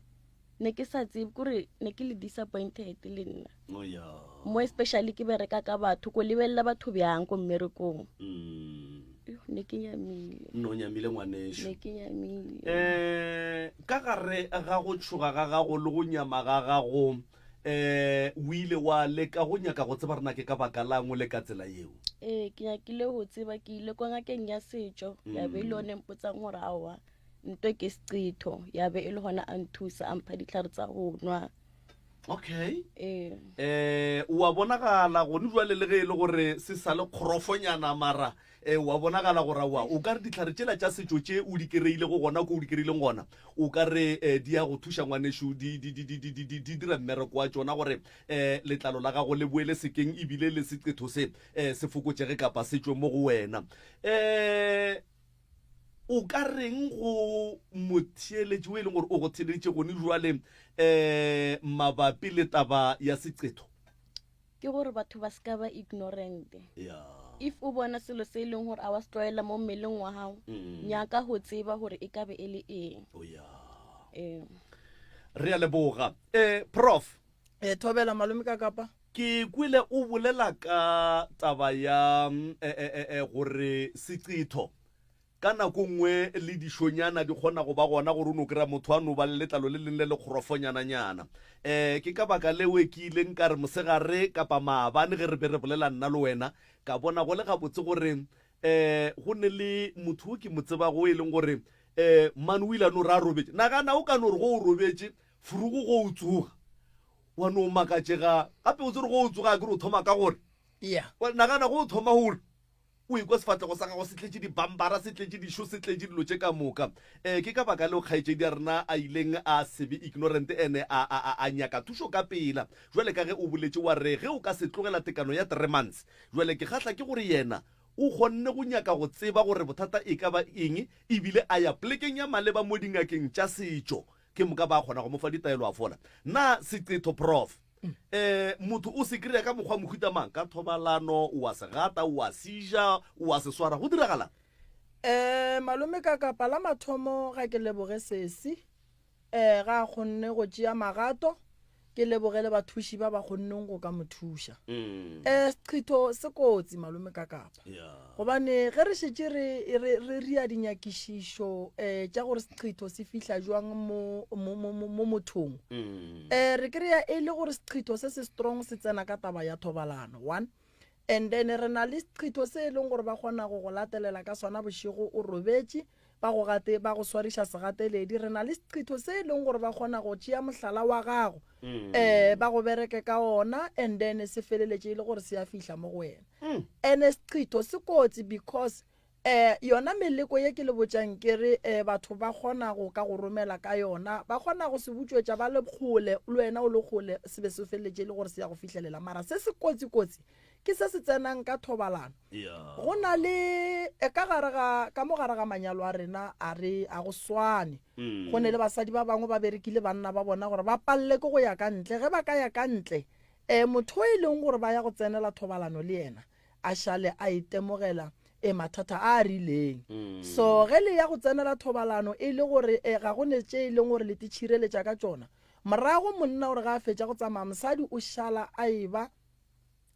ne ke sa tsebe kore ne ke le disappointed le nna oh, mo especially ke bereka ka batho ko lebelela batho bjang ko mmerekong mm. ne ke nyamile no nyamile ngwaneso ne ke nyamile um ka gare ga go tšhoga ga gago le go nyama ga gago um o ile wa leka go nyaka go tseba rena ke ka baka lang o le ka tsela yeo ee ke nyakile go tseba ke ile kwa ngakeng ya setšo ya be e le yone mpotsang gore aowa nto ke seqetho ya be e le gona a nthusa a mpha ditlhare tsa go nwa okay ee eh wa bonagala gone jwale le ge e le gore se sa le kgorofonyana mara eh wa bonagala gore wa o ka re ditlhare tšela tša setšo tše o di kereilego gona ko o di kereileng gona o ka re eh, di ya go thuša ngwanešu di di di di di di di di dira mmereko wa tšona gore eh letlalo la gago le boele sekeng ebile le seqetho se eh se fokotšege kapa se tšwe mo go wena eh O ka reng go motheeletši o e leng gore o go theeleditše gone jwale um mabapi le taba ya seqetho? Ke gore batho ba se ka ba ignorant. Yeah. If o bona selo se e leng gore a wa se tlwaela mo mmeleng wa gago, mm. nyaka go tseba gore e ka be e le eng. Oh, yeah. Ee. Re a leboga. Eh, Prof. Eh, thobela malome ka kapa. Ke kwele o bolela ka taba ya eh, eh, eh, eh, gore seqetho Ka nako nngwe le dišonyana di kgona go ba gona gore o no kry-a motho a no ba le letlalo le leng le le kgorofonyananyana. Um ke ka baka leo ke ileng ka re mosegare kapa maabane ge re be re bolela nna le wena, ka bona go le gabotse gore um go ne le motho o ke mo tsebago e leng gore um mane o ile a no re a robetše. Nagana o ka no re go o robetše, furugo go o tsoga wa no makatšega gape o tsere go o tsoga a ke re o thoma ka gore. Yeah. Nagana go o thoma gore O ikwa sefahlego sa gago se tletše dibambara, se tletše dišo, se tletše dilo tše ka moka. Ee, ke ka baka leo kgaetšedi ya rena a ileng a se be ignorant ene a, a, a, a nyaka thušo ka pela. Bjale ka ge o boletše wa re ge o ka se tlogela tekano ya three months. Bjale ke kgahla ke gore yena o kgonne go nyaka go tseba gore bothata e ka ba eng ebile a ya plekeng ya maleba mo dingakeng tša setšo. Ke moka ba kgona go mo fa ditaelo a fola. Na seqetho, Prof. Eh, motho o se kry-a ka mokgwa mohuta mang? Ka thobalano, o a se gata, o a se ja, o a se swara, go diragalang? Eh, malome ka kapa la mathomo ga ke leboge sesi eh ga a kgonne go tšea magato. Ke leboge le bathuši ba ba kgonneng go ka mo thuša. Um seqhitho se kotsi malome ka kapa. Gobane ge re šetše re, re, re ria dinyakišišo um tša gore seqhitho se fihla jwang mo, mo, mo, mo, mo mothong, um re kry-a e le gore seqhitho se se strong se tsena ka taba ya thobalano, one. And then re na le seqhitho se e leng gore ba kgona go go latelela ka sona bošego o robetše, ba go gate, ba go swariša segateledi. Re na le seqhitho se e leng gore ba kgona go tšea mohlala wa gago, um ba go bereke ka ona, and then se feleletše e le gore se a fihla mo go wena. And seqhitho se kotsi because um yona meleko ye ke le botšang ke re um batho ba kgona go ka go romela ka yona, ba kgona go se butšwetša ba le kgole, le wena o le kgole, se be se feleletše e le gore se ya go fihlelela. Mara se se kotsi-kotsi ke se se tsenang ka thobalano. Go na le e ka gare ga ka mo gare ga manyalo a rena a re a go swane. Go ne le basadi ba bangwe ba berekile banna ba bona gore ba palele ke go ya ka ntle. Ge ba ka ya ka ntle, um motho o e leng gore ba ya go tsenela thobalano le yena a šale a itemogela e mathata a a rileng. So ge le ya go tsenela thobalano e le gore e ga go ne tše e leng gore le titšhireletša ka tšona, morago monna o re ga a fetša go tsamaya mosadi o šala a eba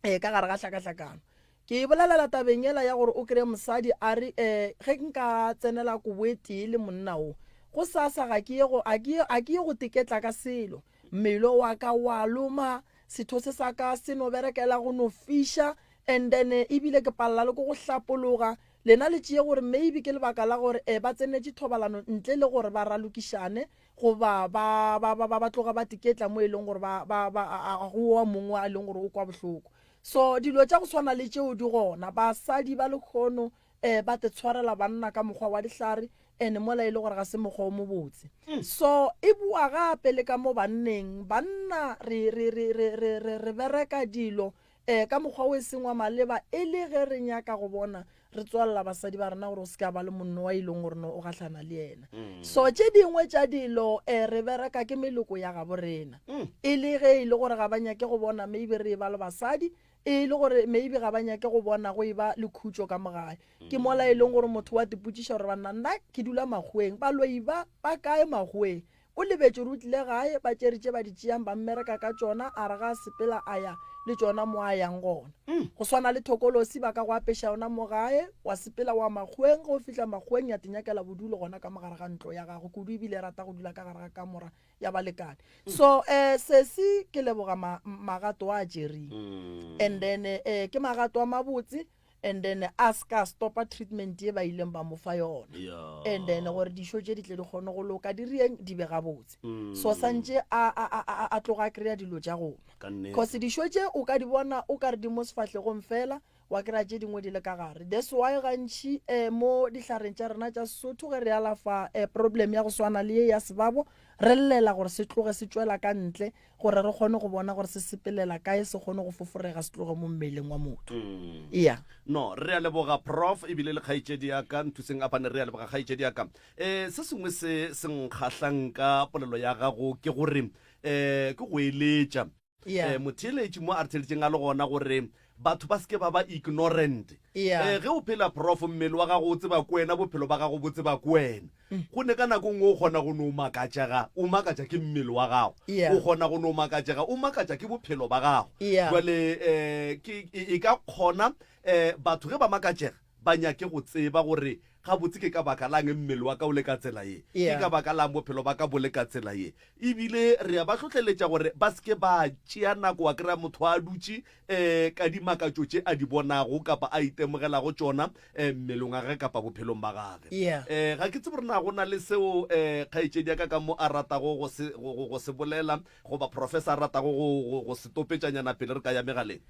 um ka gare ga hlakahlakano. Ke e bolelela tabeng yela ya gore o kry-e mosadi a re um ge nka tsenela kobo e tee le monna wo, gosasa ga ke ye go, a ke ye, a ke ye go teketla ka selo. Mmele wa ka wa loma, setho se sa ka se no berekela go no fiša, and then ebile ke palela le ke go hlapologa. Lena le tšee gore maybe ke lebaka la gore um ba tsenetše thobalano ntle le gore ba ralokišane goba ba, ba, ba, ba, ba tloga ba tiketla mo e leng gore ba, ba, ba, a, a go wa mongwe a leng gore o kwa bohloko. So dilo tša go swana le tšeo di gona. Basadi ba lekgono um ba te tshwarela banna ka mokgwa wa dihlare and mola e le gore ga se mokgwa o mobotse. So e boa gape le ka mo banneng. Banna re, re, re, re, re, re, re bereka dilo um ka mokgwa o e seng wa maleba e le ge re nyaka go bona re tswalela basadi ba rena gore o se ke a ba le monno wa e leng gore no o gahlana le yena. So tše dingwe tša dilo um re bereka ke meloko ya gabo rena e le ge e le gore ga ba nyake go bona maybe re e ba le basadi, e le gore maybe ga ba nyake go bona go e ba le khutšo ka mo gae. Ke mola e leng gore motho wa tipotšiša gore banna nna ke dula makgoweng, baloi ba ba kae makgoweng? O lebetše gore o tlile gae, ba tšere tše ba di tšeang ba mmereka ka tšona, a re ga a sepela a ya le tšona mo a yang gona. Go swana le thokolosi, ba ka go apeša yona mo gae, wa sepela wa makgoweng, ge o fihla makgoweng ya tinyakela bodulo gona ka mo gare ga ntlo ya gago, kudu ebile e rata go dula ka gare ga kamora ya balekane. So um sesi ke leboga ma, magato a a tšereng and then um ke magato a mabotse and then a se ka stopa treatment ye ba ileng ba mo fa yona Yeah. and then gore dišo tše di tle di kgone go loka di rieng di be gabotse so santše a, a, a, a, a tloga a kry-a dilo tša go nwa Ka nnete. cause dišo tše o ka di bona o ka re di mo sefahlegong fela wa kry-a tše dingwe di le ka gare that's why gantši um mo dihlareng tša rena tša sesotho ge re alafa um problem ya go swana le ye ya sebabo re llela gore se tloge se tšwela ka ntle gore re kgone go bona gore se sepelela kae, se kgone go foforega se tloge mo mmeleng wa motho. Eya. No, re a leboga Prof, ebile le kgaetšedi ya ka, nthuseng apane, re a leboga kgaetšedi ya ka. Um se sengwe se se nkgahlang ka polelo ya gago ke gore um ke go eletša Yeah. um motheeletši mo a re theeletšeng a le gona gore Batho ba se ke ba ba ignorant. Yeah. Eh, ge o phela prof, mmele wa gago o tseba ke wena, bophelo ba gago bo tseba ke wena. Go ne ka nako nngwe o kgona go no makatšega, o makatša ke mmele wa gago. Yeah. O kgona go no makatšega, o makatša ke bophelo ba gago. Yeah. Jwale eh, ke e, e ka kgona eh, batho ge ba makatšega ba nyake go tseba gore gabotse ke ka baka lang mmele wa ka o le ka tsela ye, ke Yeah. ka baka lang bophelo ba ka bo le ka tsela ye. Ebile re a ba hlohleletša gore ba se ke ba tšea nako wa kry-a motho a dutše um ka dimakatšo tše a di bonago kapa a itemogelago tšona um mmeleng wa gage kapa bophelong ba gage. Yeah. Um ga ke tsebe gore na go na le seo um kgaetšedi ya ka ka mo a ratago go se, go, go, go se bolela goba professor a ratago go, go, go se topetšanyana pele re ka ya megaleng.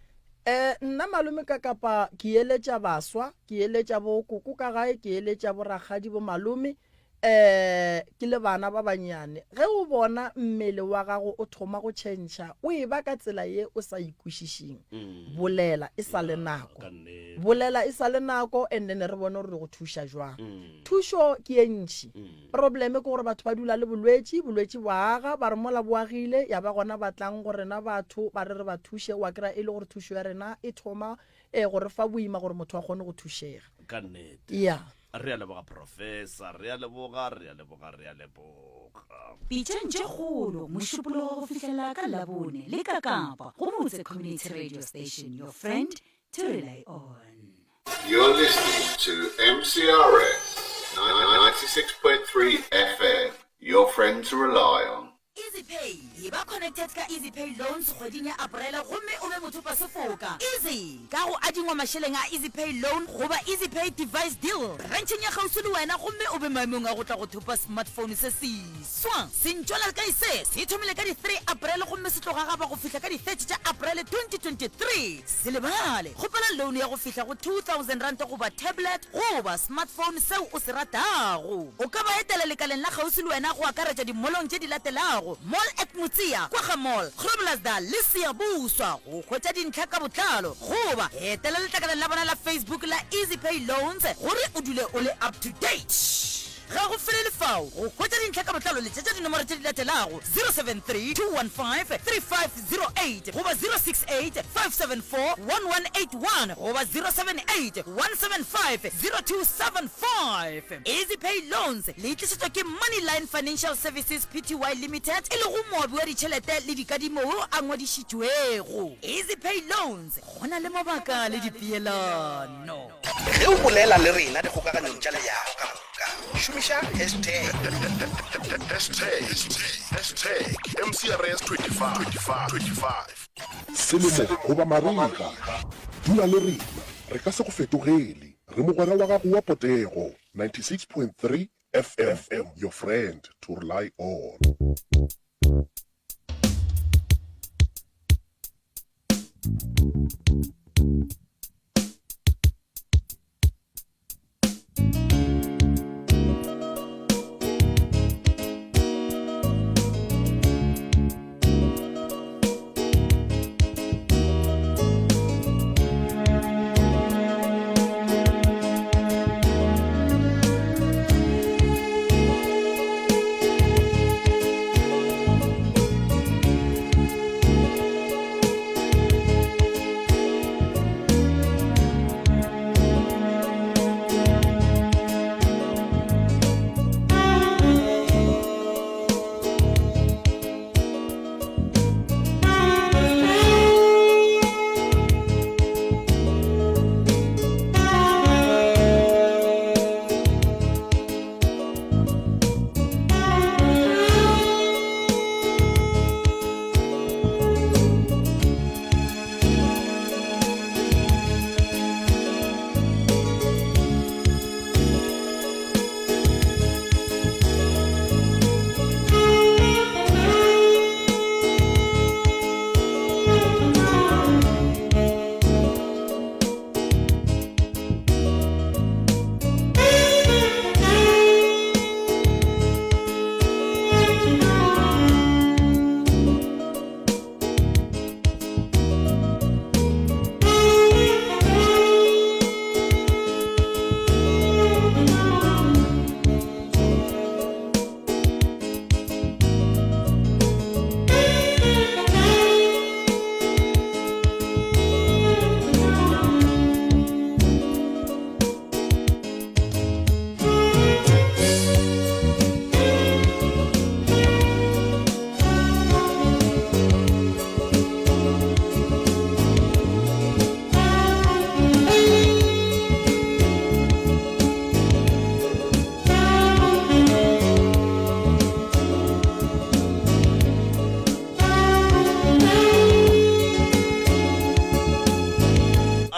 Eh, nna malome ka kapa ke eletša baswa, ke eletša bo koko ka gae, ke eletša bo rakgadi bo malome, eh, ke le bana ba banyane. Ge o bona mmele wa gago o thoma go tšhentšha, o e ba ka tsela ye o sa ikwešišing, bolela e sa le nako. Bolela e sa le nako and then re bone gore re go thuša jwang. Thušo ke ye ntši. Problem ke gore batho ba dula le bolwetši, bolwetši bo aga, ba re mola bo agile, ya ba gona ba tlang go rena batho ba re re ba thuše, wa kry-a e le gore thušo ya rena e thoma eh, go re fa boima gore motho a kgone go thušega. Ka nnete. Yeah. Re a leboga Professor, re a leboga, re a leboga, re a leboga. Pitšeng tše kgolo Mošupologo go fihlela ka Labone le ka Kapa go Motse Community Radio Station, your friend to rely on. You're listening to MCRS 96.3 FM, your friend to rely on. EasyPay, Eba connected ka EasyPay Loans kgweding ya Aprele gomme o be mothopasefoka. Easy! Ka go adingwa mašeleng a EasyPay Loan goba EasyPay Device Deal brancheng ya kgauswi le wena gomme o be maemong a go tla go thopa smartphone se seswa. Sentšwelakae se se thomile ka di 3 Aprele gomme se tlo gagaba go fihla ka di 30 tša Aprele 2023. Se lebale, kgopela loan ya go fihla go R2000 goba tablet goba smartphone seo o se ratago. O ka ba etela lekaleng la kgauswi le wena go akaretša dimolong tše di latelago, Mall at Motseya, Kwagga Mall, Groblersdal le Siyabuswa go hwetša dintlha ka botlalo goba etela letlakaleng la bona la Facebook la EasyPay Loans gore o dule o le up to date. Ga go felele fao, go hwetša dintlha ka botlalo letšetša dinomoro tše di latelago, 073 215 3508 goba 068 574 1181 goba 078 175 0275. EasyPay Loans le tlišetšwa ke Moneyline Financial Services Pty Limited e lego moabi wa ditšhelete le dikadimo wo a ngwadišitšwego. EasyPay Loans, go na le mabaka le dipeelano. Ge o bolela le rena dikgokaganyong tša leago ka moka, šomiša hashtag. Hashtag, hashtag MCRS 25, 25. Selemo goba marega, dula le rena, re ka se go fetogele. Re mogwera wa gago wa potego, 96.3 FM, your friend to rely on.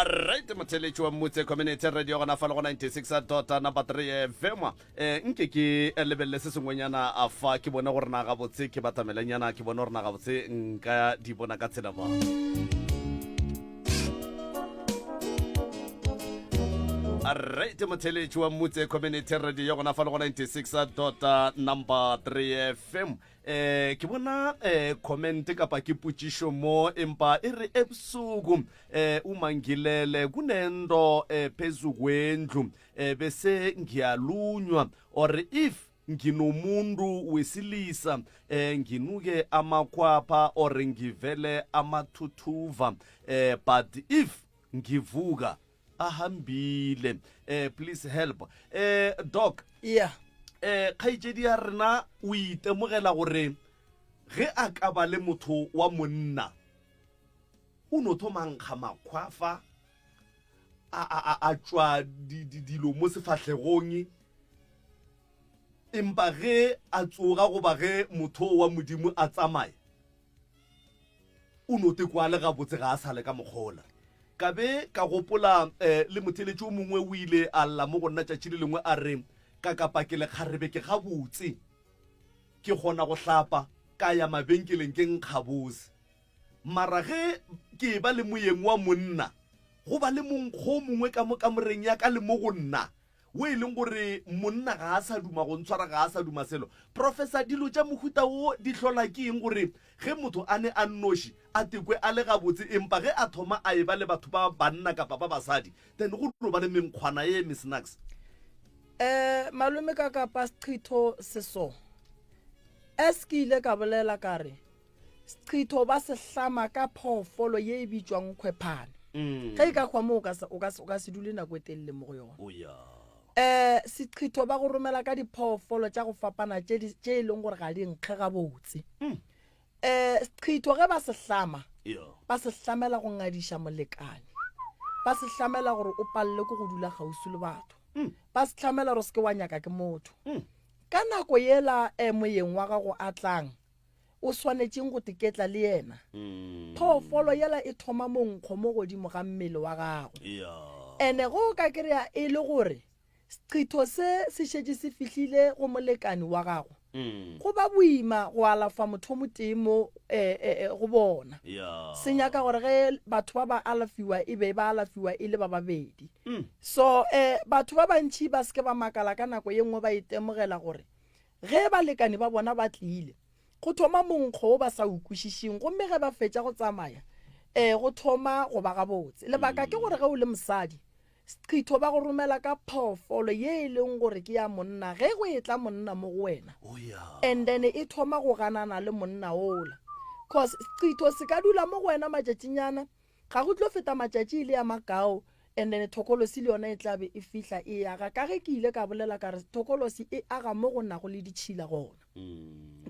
Right motheletši wa Mmutse Community Radio gona fa le go 96 dot number 3 FM. Eh nke ke lebelele se sengwenyana a fa ke bone gore na gabotse ke batamelenyana ke bone gore na gabotse nka di bona ka tsela ba. Right motheletši wa Mmutse Community Radio gona fa le go 96 dot number 3 FM. Eh ke bona eh comment kapa ke potšišo mo empa e re ebusuku eh uma ngilele kunento eh phezu kwendlu eh bese ngiyalunywa or if nginomuntu wesilisa eh nginuke amakhwapha or ngivele amathuthuva eh but if ngivuka. A hambile. Eh, please help. Eh, doc. Yeah. Eh, kgaetšedi ya rena o itemogela gore ge a ka ba le motho wa monna o no thoma nkga makgwafa a, a, a, a tšwa di, di, dilo mo sefahlegong empa ge a tsoga goba ge motho wa modimo a tsamaya o no tekwa a le gabotse ga a sa le ka mokgola. Ka be ka gopola um le motheeletši o mongwe o ile a lla mo go nna tšatši le lengwe a re, Ka kapa ke lekgarebe ke gabotse, ke kgona go hlapa ka ya mabenkeleng ke nkga bose. Mara ge ke eba le moyeng wa monna, go ba le monkgo o mongwe ka mo kamoreng ya ka le mo go nna. wo e leng gore monna ga a sa duma go ntshwara, ga a sa duma selo. Professor, dilo tša mohuta wo di hlola ke eng gore ge motho a ne a nnoši a tekwe a le gabotse empa ge a thoma a eba le batho ba banna kapa ba basadi then go no ba le menkgwana ye mesnaks? Eh, malome ka kapa seqhitho se so. As ke ile ka bolela ka re, seqhitho ba se hlama ka phoofolo ye e bitšwang khwephane. Ge e ka hwa mo o ka se, o ka se, o ka se dule nako e telele mo go yona. Oh ya. Eh, seqhitho ba go romela ka diphoofolo tša go fapana tše di, tše e leng gore ga di nkge gabotse. Eh, seqhitho ge ba se hlama, ba se hlamela go ngadiša molekane. Ba se hlamela gore o palelwe ke go dula kgauswi le batho. Ba se hlamela gore o se ke wa nyaka ke motho. Ka nako yela eh, moyeng wa gago a tlang, o swanetšeng go teketla le yena. Phoofolo yela e thoma monkgo mo godimo ga mmele wa gago. Ene ge o ka kry-a e le gore seqhitho se se šetše se fihlile go molekani wa gago, go ba boima go alafa motho o motee mo go bona. Se nyaka gore ge batho ba ba alafiwa e be ba alafiwa e le ba babedi. So batho ba bantši ba se ke ba makala ka nako ye nngwe ba itemogela gore Ge balekane ba bona ba tlile, go thoma monkgo wo ba sa o kwešišeng gomme ge ba fetša go tsamaya, ee, go thoma go ba gabotse. Lebaka ke gore ge o le mosadi, seqhitho ba go romela ka phoofolo ye e leng gore ke ya monna ge go etla monna mo go wena. And then e thoma go ganana le monna ola. Cause seqhitho se ka dula mo go wena matšatšinyana, Ga go tlo feta matšatši e le a makao and then thokolosi le yona e tla be e fihla e aga. Ka ge ke ile ka bolela ka re thokolosi e aga mo go nago le ditšhila gona.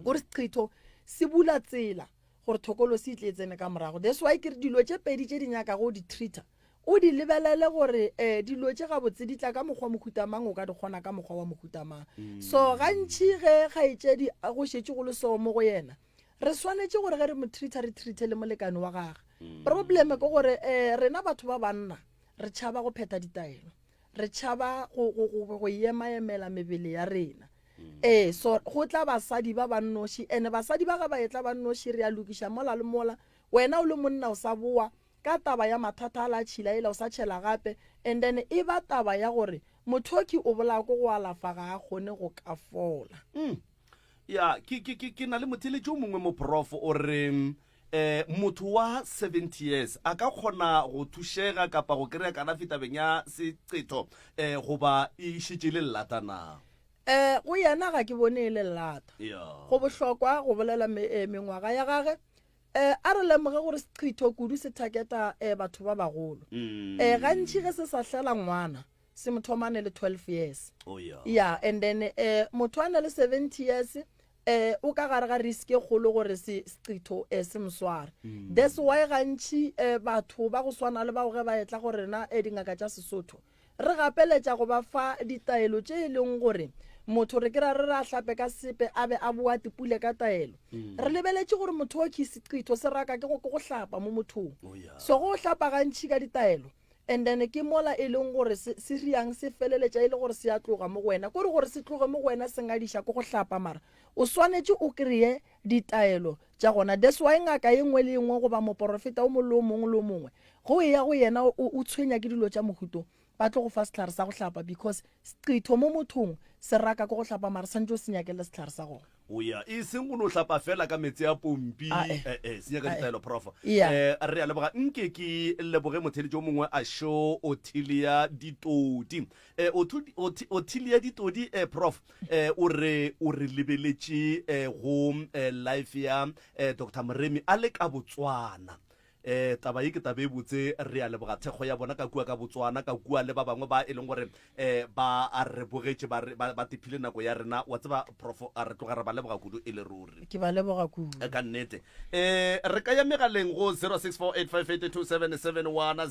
Kore seqhitho se bula tsela gore thokolosi e tle e tsene ka morago. That's why ke re dilo tše pedi tše di nyakago o di treater o di lebelele gore um dilo tše gabotse di tla ka mokgwa mohuta mang o ka di kgona ka mokgwa wa mohuta mang. So gantši ge kgaetšedi go šetše go le so mo go yena Re swanetše gore ge re mo treater re treate le molekane wa gage. Problem ke gore um rena batho ba banna re tšhaba go phetha ditaelo. Re tšhaba go, go, go, go emaemela mebele ya rena. Ee, so go tla basadi ba ba nnoši ene basadi ba ga ba etla ba nnoši re a lokiša mola le mola. Wena o le monna o sa boa ka taba ya mathata a la tšhila ela o sa tšhela gape and then e ba taba ya gore mothoki o bolaya ko go alafa ga a kgone go ka fola. Ya, ke, ke, ke, ke na le motheeletši o mongwe mo, Prof, o re, eh, motho wa 70 years a ka kgona go thušega kapa go kry-a kalafi tabeng ya seqetho, eh, goba e šetše e le llata na? Eh, go yena ga ke bone e le llata. Ya. Go bohlokwa go bolela me, eh, mengwaga ya gage. Eh, a re lemoge gore seqetho kudu se thaketa eh, batho ba bagolo. Eh, gantši ge se sa hlela ngwana, se mo thoma a ne le 12 years. Oh, yeah. Yeah, and then eh, motho a ne le 70 years eh o ka gare ga risk e kgolo gore se seqetho eh, se mo sware. That's why gantši eh, batho ba go swana le bao ge ba etla go rena eh, dingaka tša Sesotho re gapeletša go ba fa ditaelo tše e leng gore motho re kry-a re re a hlape ka sepe a be a boa tipule ka taelo. Re lebeletše gore motho o ke seqetho se raka ke go ke go hlapa mo mothong. Oh, yeah. So go hlapa gantši ka ditaelo And then ke mola e leng gore se, se riang se feleletša e le gore se a tloga mo go wena. Kore gore se tloge mo go wena se ngadiša ke go hlapa mara o swanetše o kreye ditaelo tša gona. That's why ngaka ye nngwe le ye nngwe goba moporofeta o mongwe le o mongwe le o mongwe ge o eya go yena o, o tshwenya ke dilo tša mohuto ba tlo go fa sehlare sa go hlapa because seqetho mo mothong se raka ke go hlapa mara santše o se nyakele sehlare sa gona. O ya e seng go no hlapa fela ka meetse a pompi Ah, eh. eh, eh, se nyaka Ah, eh. ditaelo prof Yeah. eh, re a leboga nke ke leboge motheletši o mongwe a šo othilia ditodi eh, Othu- Othi- othilia ditodi eh, prof eh, o re o re lebeletše eh, go eh, life ya eh, dr moremi a le ka botswana. Um taba ye ke taba e botse, re a leboga thekgo ya bona ka kua ka Botswana, ka kua le ba bangwe ba e leng gore um ba a re bogetše, ba re, ba, ba tephile nako ya rena. Wa tseba, Prof, a re tloga re ba leboga kudu e le ruri. Ke ba leboga kudu. Ka nnete. Um re ka ya megaleng go 0648582771,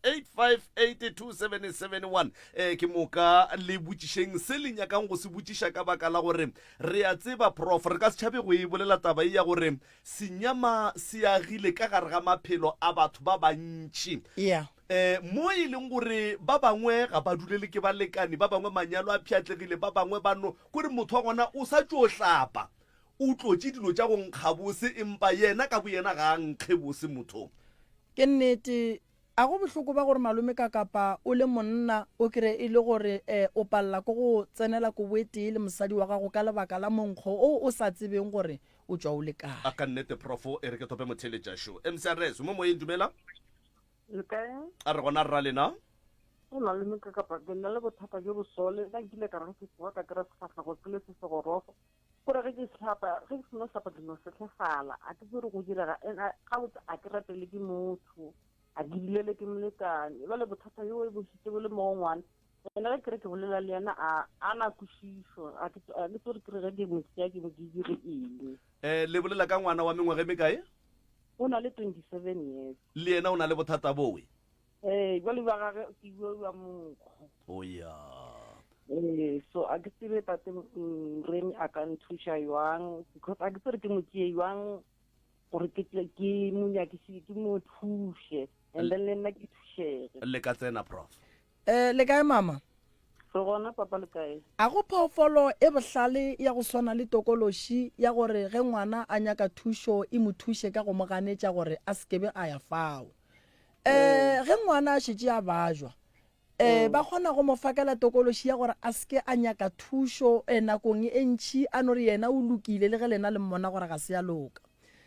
0648582771. Um ke moka le botšišeng se le nyakang go se botšiša ka baka la gore re a tseba, Prof, re ka se tšhabe go e bolela taba ye ya gore Senyama se agile ka gare ga maphelo a batho ba bantši. Yeah. Eh, mo e leng gore ba bangwe ga ba dulele ke balekani, ba bangwe manyalo a pšhatlegile, ba bangwe ba no kore motho wa gona o sa tšo hlapa, o tlotše dilo tša go nkga bose, empa yena ka boyena ga a nkge bose motho. Ke nnete, A go bohloko ba gore malome ka kapa o le monna o kry e le gore o palela ke go tsenela kobo e tee le mosadi wa gago ka lebaka la monkgo o o sa tsebeng gore o tšwa o le kae. A ka nnete prof e re ke thope motheeletša šo. MCRS o mo moyeng dumela. Le kae? A re gona rra lena. O malome ka kapa ke nna le bothata bjo bosole nna nkile ka re ge ke tsoga ka kry-a sefahlego se le se segorofo kore ge ke hlapa ge ke seno hlapa ke no sehlefala a ke tsebe gore go direga and gabotse a ke ratele ke motho a ke dilele ke molekane jale bothata yo e bošitse bo le mo go ngwana ena ge ke re ke bolela le yena a a na kwešišo a ke a ke tsebe gore ke re ge ke mo tšea ke mo ke dire eng Eh, le bolela ka ngwana wa mengwaga e mekae? O na le 27 years. Le yena o na le bothata bowe? Ee, jwale ba gage ke bua bua monkgo. O ya. Ee, so a ke tsebe tate mm, Remy a ka nthuša jwang because a ke tsebe ke mo tšee jwang gore ke tle ke mo nyakise ke mo thuše and then le nna ke thušege. Le ka tsena prof. Eh, le kae mama? Re gona papa le kae? A go phoofolo e bohlale ya go swana le tokološi ya gore ge ngwana a nyaka thušo e mo thuše ka go mo ganetša gore a se ke be a ya fao. Eh, ge ngwana a šetše a bajwa, eh, ba kgona go mo fakela tokološi ya gore a se ke a nyaka thušo eh, nakong e ntši a no re yena o lokile le ge lena le mmona gore ga se a loka.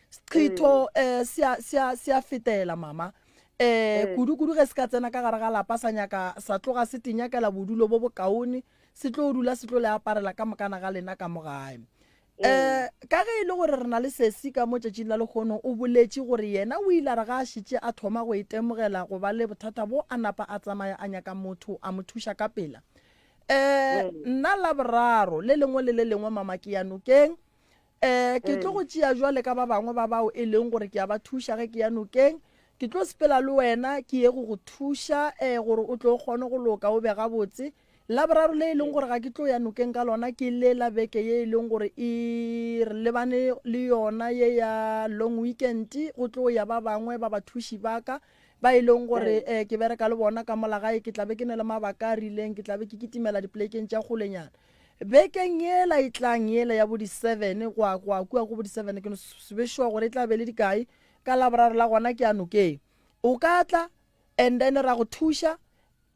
Seqhitho eh, se a, se a, se a fetela mama. Eh, kudu-kudu ge se ka tsena ka gare ga lapa sa nyaka sa tloga se tinyakela bodulo bo bokaone, se tlo dula se tlo le aparela ka mokana ga lena ka mo gae. Um ka ge e le gore re na le sesi ka mo tšatšing la lehono, o boletše gore yena o ile a re ga a šetše a thoma go itemogela go ba le bothata bo a napa a tsamaya a nyaka motho a mo thuša ka pela. Um nna Laboraro le lengwe le le lengwe mama ke ya nokeng. Um ke tlo go tšea jwale ka ba bangwe ba bao e leng gore ke a ba thuša ge ke ya nokeng. Ke tlo sepela le wena ke ye go go thuša um gore o tlo kgone go loka o be gabotse. Laboraro le e leng gore ga ke tlo ya nokeng ka lona ke le la beke ye e leng gore e re lebane le yona ye ya long weekend, go tlo ya ba bangwe ba bathuši ba ka ba e leng gore um ke bereka le bona ka mola gae, ke tla be ke ne le mabaka a rileng, ke tla be ke kitimela dipolekeng tša kgolenyana. Bekeng yela e tlang yela ya bo di-seven go ya go ya kua go bo di-seven ke no se be sure gore e tla be le dikae, ka Laboraro la gona ke ya nokeng. O ka tla and then ra go thuša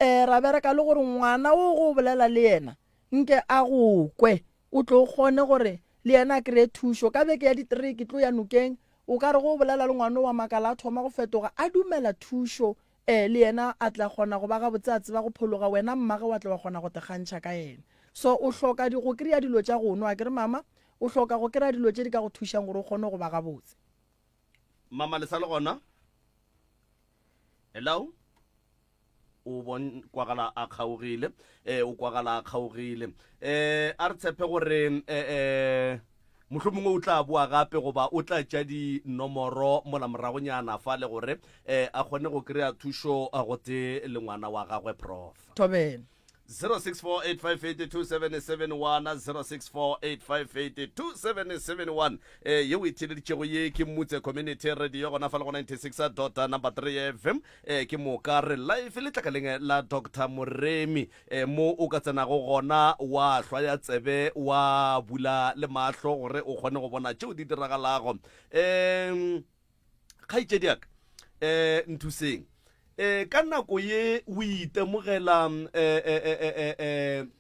um ra bereka le gore ngwana o go bolela le yena nke a go kwe o tlo kgone gore le yena a kry-e thušo ka beke ya di-three ke tlo ya nokeng o ka re go bolela le ngwana wa makala a thoma go fetoga a dumela thušo um le yena a tla kgona go ba gabotse a tseba go phologa wena mmage wa tla wa kgona go tekgantšha ka yena so o hloka di go kry-a dilo tša go nwa ke re mama o hloka go kry-a dilo tše di ka go thušang gore o kgone go ba gabotse mama le sa le gona hello o bon kwagala a kgaogile eh o kwagala a kgaogile eh a re tshepe gore eh eh mohlomongwe o tla boa gape goba o tla tša dinomoro mola moragonyana fa le gore eh a kgone go kry-a thušo gotee le ngwana wa gagwe prof thobela 0648582771 0648582771 eh yeo e theeleditšego ye ke Mmutse Community Radio gona fa le go 96 dot number 3 FM eh ke moka re live letlakaleng la Dr Moremi eh mo o ka tsenago gona wa hlwaya tsebe wa bula le mahlo gore o kgone go bona tšeo di diragalago um Kgaetšedi ya ka, um nthuseng. Um ka nako ye o itemogela um um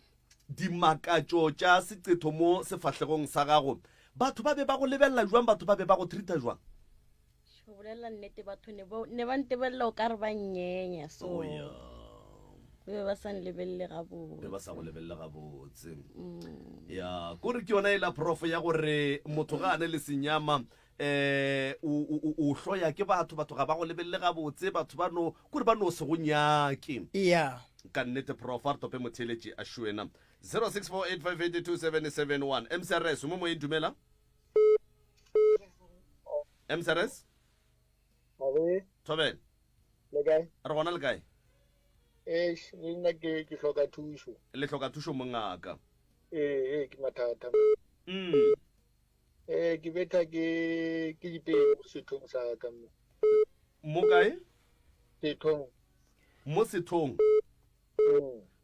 dimakatšo tša seqetho mo sefahlegong sa gago, batho ba be ba go lebelela jwang? Batho ba be ba go treata jwang? Go bolela nnete batho ne ba ne ba ntebelela o ka re ba nnyenya so Oh, yeah. ba be ba sa nlebelele gabotse. Be ba sa go lebelele gabotse. Ya, kore ke yona e la prof ya gore motho ga a ne le senyama. um o hloya ke batho, batho ga ba go lebelele gabotse, batho ba no kore ba no se go nyake. Yeah. Ka nnete prof, a re tope motheeletši a šuena. 0648582771 MCRS, o mo moyeng dumela. MCRS? Abe. Thobela. Le kae? Re gona le kae? Eish, le nna ke ke hloka thušo. Le hloka thušo mongaka. Ee, ee, ke mathata. Ee, ke betha ke ke dipeo mo sethong sa ka mo. Mo kae? Sethong. Mo sethong.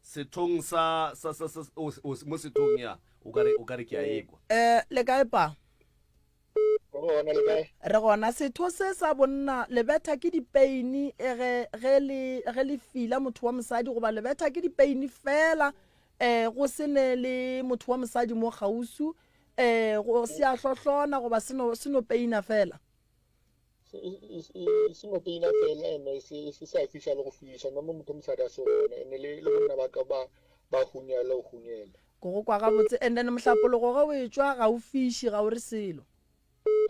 Sethong sa sa sa sa o, o, mo sethong ya. O ka re o ka re ke a ekwa. Eh, le kae pa? Re gona le kae? Re gona. Setho se sa bonna le betha ke dipeini e ge ge le ge le fila motho wa mosadi goba le betha ke dipeini fela eh go se ne le motho wa mosadi mo kgausu eh go se a hlohlona goba se no se no peina fela. Se se no peina fela ene se se sa fiša le go fiša no mo motho mosadi a se gona ene le le bonna ba ka ba ba hunyela go hunyela. Ke go kwa gabotse and then mohlapologo ge o etšwa ga o fiši ga o re selo.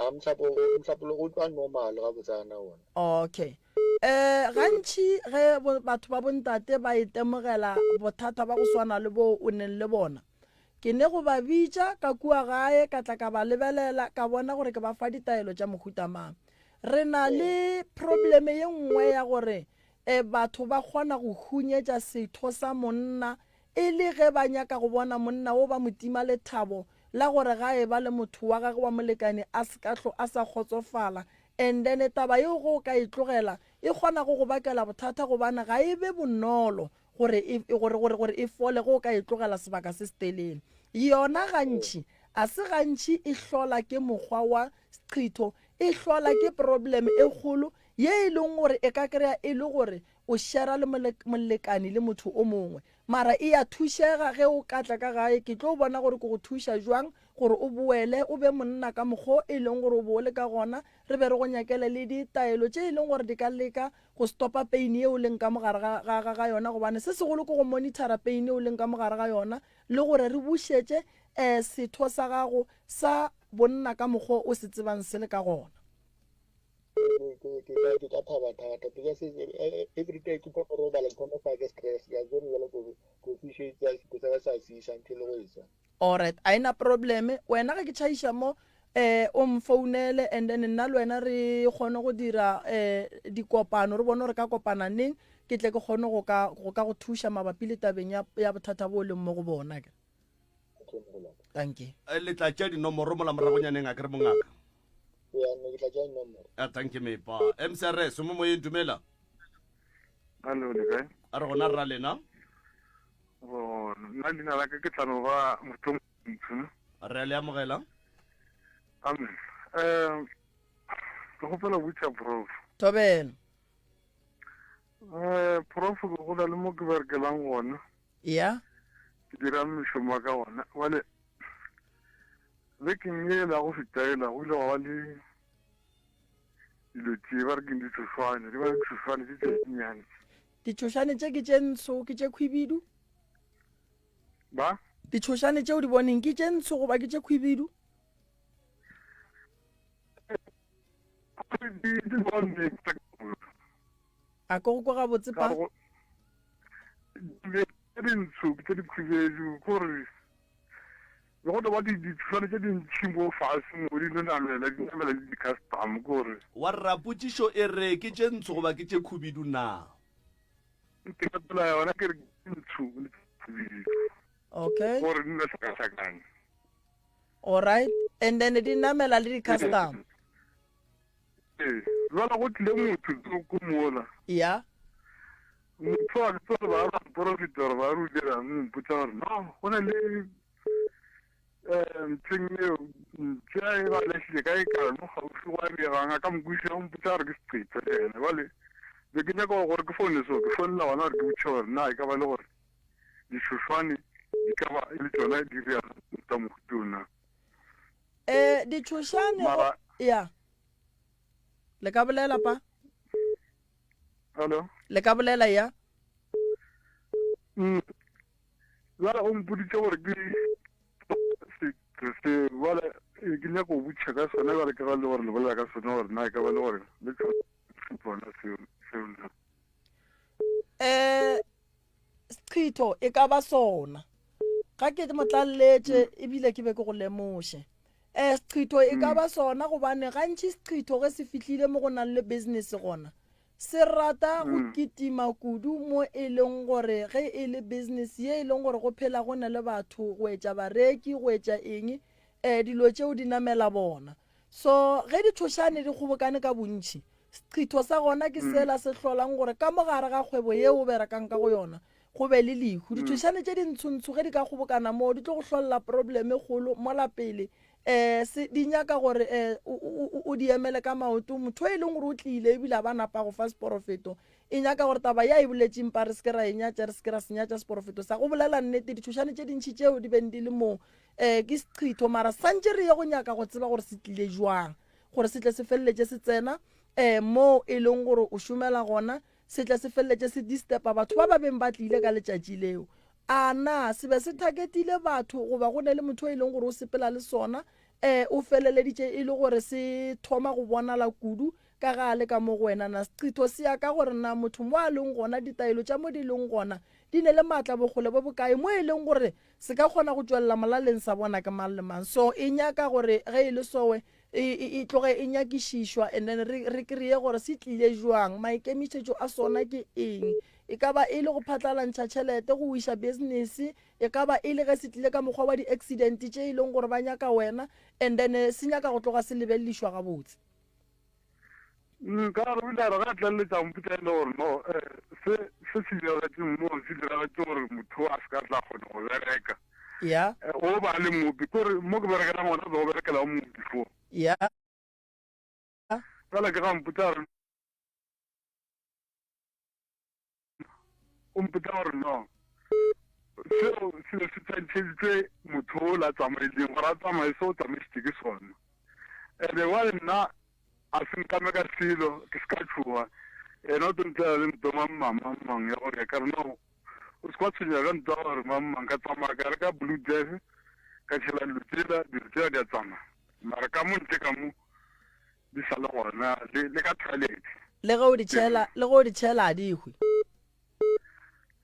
A mohlapo mohlapologo o tšwa normal gabotsana wona. Okay. Eh gantši ge batho ba bontate ba itemogela bothata ba go swana le boo o neng le bona, ke ne go ba bitša ka kua gae ka tla ka ba lebelela ka bona gore ke ba fa ditaelo tša mohuta mang. Re na le probleme ye nngwe ya gore eh batho ba kgona go hunyetša setho sa monna E le ge ba nyaka go bona monna wo ba mo tima lethabo la gore ga eba le motho wa gagwe wa molekane a se ka hlo a sa kgotsofala and then taba yeo ge o ka e tlogela e kgona go go bakela bothata gobane ga e be bonolo gore e gore gore gore e fole ge o ka e tlogela sebaka se setelele. Yona gantši a se gantši e hlola ke mokgwa wa seqhitho e hlola ke problem e kgolo ye e leng gore e ka kry-a e le gore o shera le molekani le motho o mongwe. Mara e ya thušega ge o ka tla ka gae, ke tlo bona gore ke go thuša jwang gore o boele o be monna ka mokgo e leng gore o be o le ka gona, re be re go nyakele le ditaelo tše e leng gore di ka leka go stopa pain ye o leng ka mo gare ga, ga, ga, ga yona, gobane se segolo ke go monitora pain ye o leng ka mo gare ga yona le gore re bušetše um setho sa gago sa bonna ka mokgo o se tsebang se le ka gona. Ke ka ke ka thaba thata because every day ke go robala ke thoma fa ke stress ya jone jalo ko ko fišetsa ke sa sa fiša ntho le go etsa. Alright, a ena problem wena ge ke tšhaiša mo eh o mfounele and then nna le wena re kgone go dira eh dikopano re bone gore ka kopana neng ke tle ke kgone go ka go ka go thuša mabapi le tabeng ya ya bothata bo leng mo go bona ke. Dankie. Eh, le tla tšea dinomoro mola moragonyaneng a ke re mongaka. Ya, ne ke tla tšea dinomoro. A thank you mepa. MCRS o mo moyeng dumela. Hallo, le kae? A re gona rra lena. Go nna leina la ka ke tlano ba motlhomong. Re a le amogela. Amen. Eh ke gopela botša prof. Thobela. Eh prof go na le mo ke berekelang gona. Ya. Ke dira mešomo wa ka gona. Bale bekeng ye la go feta ela go ile gwa ba le dilo tše ba re keng ditšhošwane, di ba ditšhošwane tše tše nnyane. Ditšhošane tše ke tše ntsho, ke tše khwibidu? Ba? Ditšhošane tše o di boneng ke tše ntsho goba ke tše khwibidu? A ke go kwa gabotse pa? Tše dintsho ke tše dikhubedu kore le go ba ditšhwane tše dintšhi mo fase mo di no namela di namela le di-custom kore. Wa rra potšišo e re ke tše ntsho goba ke tše khubedu na? Ke fetola yona ke re ke ntsho le tše khubedu. Okay. Gore di no hlakahlakana. Alright and then di namela le di-custom. Ee, jwale go tlile motho tsoko mola. Ya. Motho a ke tsore ba ba porofeta gore ba re o dirang, o mpotsa gore no, go na le um nthweng eo mpša e ba lahlile kae kae mo gaufi gwa begang a ka mokwešiša o mpotsa gore ke seqetho le ene jwale be ke nyaka gore ke foune so ke founela gona gore ke botšiše gore na e ka ba le gore ditšhošwane di ka ba e le tšona di reang tsa mohuta o na. Eh, ditšhošane Mara ya. Le ka bolela pa? Hello. Le ka bolela ya? Mm. Jwale o mpoditše gore ke se se jwale Ee, ke nyaka go botšiša ka sona bjale ka ga le gore le bolela ka sona gore na e ka ba le gore le tsona seo seo na. Eh seqhitho e ka ba sona. Ga ke mo tlalletše ebile ke be ke go lemoše. Eh seqhitho e ka ba sona gobane gantši seqhitho ge se fihlile mo go nang le business gona se rata go kitima kudu mo e leng gore ge e le business ye e leng gore go phela go na le batho go etša bareki go etša eng um dilo tšeo di namela bona. So ge ditšhošane di kgobokane ka bontši, seqhitho sa gona ke sela se hlolang gore ka mo gare ga kgwebo yeo o berekang ka go yona go be le lehu. Ditšhošane tše dintshontsho ge di ka kgobokana moo di tlo go hlolela problem e kgolo mola pele um se di nyaka gore um o di emele ka maoto. Motho e leng gore o tlile ebile a ba napa go fa seporofeto e nyaka gore taba ya e boletšeng pa re se ke ra e nyatša, re se ke ra se nyatša seporofeto sa go bolela nnete. Ditšhošane tše dintši tšeo di beng di le moo um ke seqhitho mara santše re ye go nyaka go tseba gore se tlile jwang gore se tle se feleletše se tsena um moo e leng gore o šomela gona se tle se feleletše se disturba batho ba ba beng ba tlile ka letšatši leo. A na se be se targetile batho goba go ne le motho e leng gore o sepela le sona um o feleleditše e le gore se thoma go bonala kudu ka ga a le ka mo go wena? Na seqhitho se ya ka gore na motho mo a leng gona ditaelo tša mo di leng gona di ne le maatla bokgole bo bokae mo e leng gore se ka kgona go tšwelela molaleng sa bona ke mang le mang? So e nyaka gore ge e le sowe e, e, e tloge e nyakišišwa and then re, re kry-e gore se tlile jwang, maikemišetšo a sona ke eng. E ka ba e le go phatlalantšha tšhelete, go wiša business, e ka ba e le ge se tlile ka mokgwa wa di-accident tše e leng gore ba nyaka wena and then eh, se nyaka go tloga se lebelelišwa gabotse. Nka re o ile a re ge a tlaleletša a mpotša e le gore no eh, se se se diragetšeng moo se diragetše gore motho a se ka tla kgona go bereka. Ya. Eh, o ba le mo kore mo ke berekelang gona be go berekela o mongwe before. Ya. Bjale ke ga mpotša gore o mpotša gore no seo se be se tshwantšheditšwe motho o la tsamaileng gore a tsamaye se o tsamaisitše ke sona. Ene wa nna a se nkame ka selo ke se ka tšhoga ena o tlo ntlela le nto mang mang mang mang ya gore ka re no O se kwa tshwenyega ka ntwa gore mang mang ka tsamaya ka reka blue death ka tšhela dilo tsela dilo tsela di a tsamaya mara ka mo ntle ka mo di sa le gona le le ka toilet. Le ge o di tšhela le ge o di tšhela a di hwe.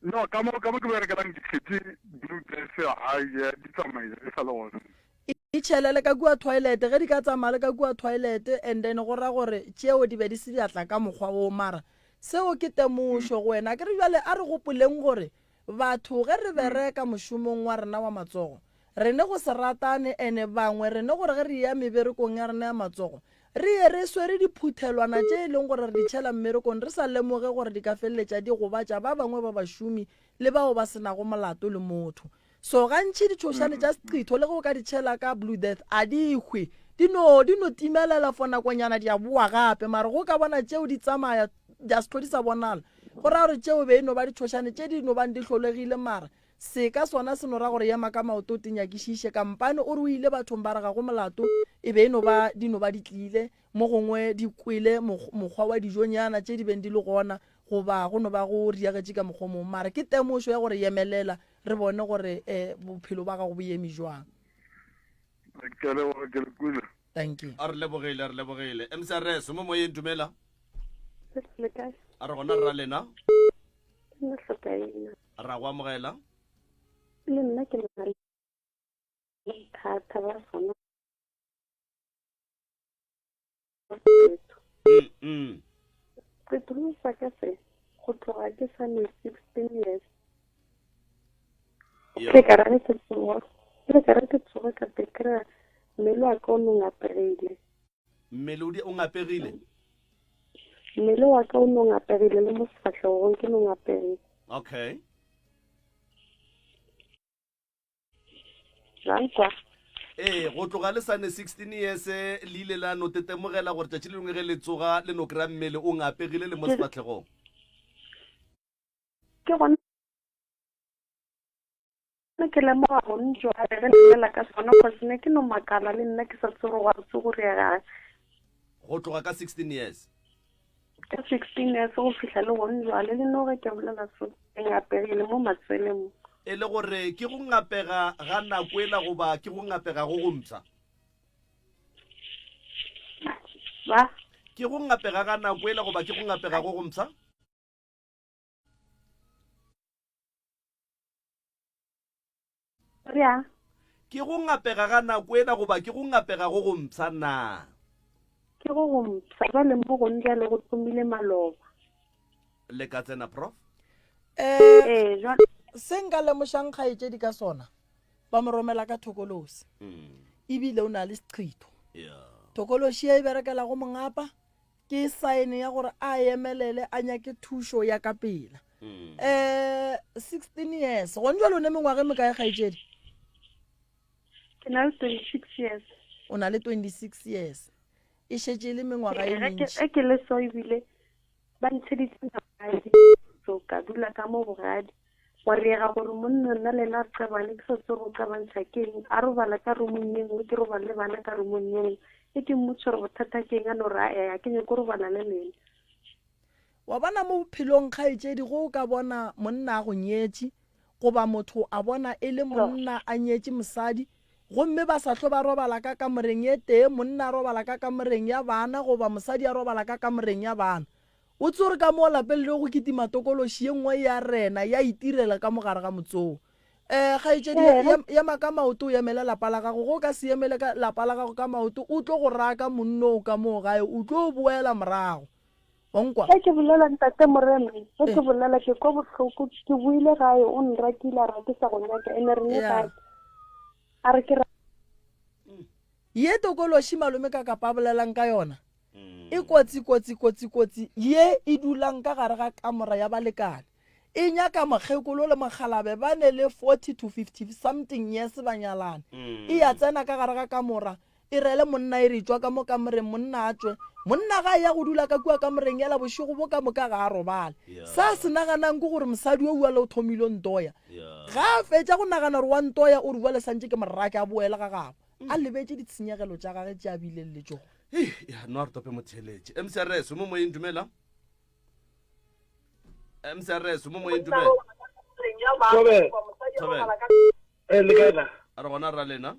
No ka mo ka mo ke berekelang ke tšhetše blue death ha ya di tsamaile di sa le gona. Di tšhele le ka kua toilet ge di ka tsamaya le ka kua toilet and then go ra gore tšeo di be di se di tla ka mokgwa wo mara Seo ke temošo go wena. Akere bjale a re gopoleng gore batho ge re bereka mošomong wa rena wa matsogo, re ne go se ratane ene bangwe re ne gore ge re eya meberekong ya rena ya matsogo re ye re swere diphuthelwana tše e leng gore re di tšhela mmerekong re sa lemoge gore di ka feleletša di gobatša ba bangwe ba bašomi le bao ba se nago molato le motho. So gantši ditšhošane tša seqitho le ge o ka di tšhela ka blue death a di hwe, di no di no timelela for nakonyana di a boa gape. Mara go ka bona tšeo di tsamaya di a se tlo di sa bonala, go ra gore tšeo be e no ba ditšhošane tše di no bang di hlolegile. Mara seka sona se no ra gore ema ka maoto o te nyakišiše, kampane o re o ile bathong ba re ga go molato, e be e no ba di no ba di tlile mo gongwe di kwele mokgwa wa dijonyana tše di beng di le gona goba go no ba go riagetše ka mokgwa o mongwe. Mara ke temošo ya gore yemelela re bone gore um bophelo ba gago bo eme jwang. Ke a leboga, ke le kwele. Thank you. A re lebogile, a re lebogile. MCRS, mo moyeng dumela. Le kae? A re gona rra lena. Nna hlokaina. Ra go amogela. Le nna ke na le bothata ba sona. Mm. Setulo sa ka se go tloga ke sa ne 16 years. Ke ka re ke tsoga. Ke ka re ke tsoga ka te kry mmele wa ka o no ngapegile. Mmele o di o ngapegile? Mmele wa ka o no ngapegile le mo sefahlegong ke no ngapegile. Okay. La nkwa? Ee, go tloga le sane 16 years le ile la no tetemogela gore tšatši le lengwe ge le tsoga le no kry-a mmele o ngapegile le mo sefatlhegong. Ke gona ke lemoga gone jwale ge le bolela ka sona cause ne ke no makala le nna ke sa tsebe gore gabotse go diregang. Go tloga ka 16 years? Ka 16 years go fihla le gone jwale le no ge ke bolela so ke ngapegile mo matseleng mo. E le gore ke go ngapega ga nako ela goba ke go ngapega go go mpsha? Ba? Ke go ngapega ga nako ela goba ke go ngapega go go mpsha? Bjang? Ke go ngapega ga nako ela goba ke go ngapega go go mpsha na? Ke go go mpsha. Bjale mo go njale go thomile maloba. Le ka tsena, Prof? Eh, se nka lemošang kgaetšedi ka sona, ba mo romela ka thokolosi. Ebile o na le seqhitho. Thokološi ye e berekela go mongapa ke saene ya gore a emelele a nyake thušo ya ka pela. Eh, 16 years. Gone jwale o ne mengwaga e mekae kgaetšedi? Ke na le 26 years. O na le 26 years. E šetše e le mengwaga e Ge ke mentši. ge ke le so ebile ba ntšheditše magadi so ka dula ka mo bogadi gwa riega gore monna nna le ena re qabane ke sa tsebe go qabantšha ke eng a robala ka romong ye nngwe ke robala le bana ka romong ye nngwe e ke mmotša gore bothata ke eng a no re ae ga ke nyake go robala le lena. Wa bona mo bophelong kgaetšedi go o ka bona monna a go nyetše goba motho a bona e le monna a nyetše mosadi gomme ba sa hlo ba robala ka kamoreng e tee, monna a robala ka kamoreng ya bana goba mosadi a robala ka kamoreng ya bana. O tsore ka moo lapeng leo go kitima tokološi ye nngwe ya rena ya itirela ka mo gare ga motsoo. Eh, kgaetšedi, Ee, ge. ema ka maoto o emele lapa la gago. Ge o ka se emele ka lapa la gago ka maoto, o tlo go raka monnoo ka moo gae, o tlo boela morago. Wa nkwa? Ge ke bolela ntate Morena, ge ke bolela ke kwa bohloko, ke boile gae o nrakile a re ga ke sa go nyaka ene re ne Yeah. gae a re ke ra. Ye tokološi malome ka kapa a bolelang ka yona e kotsi kotsi kotsi kotsi ye e dulang ka gare ga kamora ya balekane. E nyaka mokgekolo le mokgalabe ba ne le 40 to 50 something years ba nyalane. E ya tsena ka gare ga kamora E rele monna e re tšwa ka mo kamoreng, monna a tšwe. Monna ga a ya go dula ka kua kamoreng yela bošego bo ka moka ga a robale. Se a se naganang ke gore mosadi o bjale o thomile o ntoya. Ga a fetša go nagana gore wa ntoya o re bjale santše ke mo rake a boele ga gabo. A lebetše ditshenyegelo tša gage tše a bileng le tšona. Hei, ya, no a re tope motheeletše. MCRS, o mo moyeng, dumela. MCRS, o mo moyeng, dumela. Thobela. Thobela. Eh, le kae na? A re gona ra lena.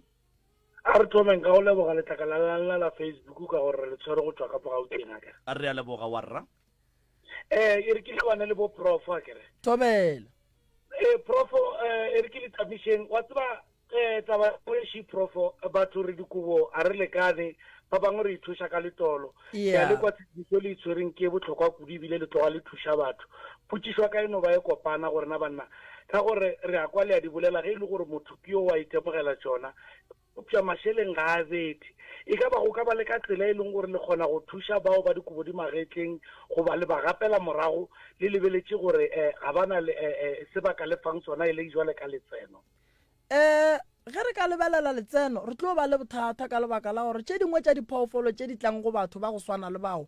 A re thomeng ka go leboga letlakala la lena la Facebook ka gore re le tshwere go tšwa ka mo Gauteng akere. A re a leboga warra. Eh, e re ke lebane le bo prof akere. Thobela. Eh, prof, eh, e re ke le tamišeng. Wa tseba eh taba ya she prof, batho re dikobo a re lekane, ba bangwe re ithuša ka letolo. Ke a le kwa tshepedišo le itshwereng ke e bohlokwa kudu ebile le tloga le thuša batho. Potšišo ya ka e no ba e kopana go rena banna ka gore re a kwa le a di bolela ge e le gore motho ke yo wa itemogela tšona eupša mašeleng ga a bethe. E ka ba go ka ba le ka tsela e leng gore le kgona go thuša bao ba dikobo di magetleng goba le ba gapela morago le lebeletše gore ga ba na le se ba ka le fang sona e le jwale ka letseno? Um Ge re ka lebelela letseno, re tlo ba le bothata ka lebaka la gore tše dingwe tša diphoofolo tše di tlang go batho ba go swana le bao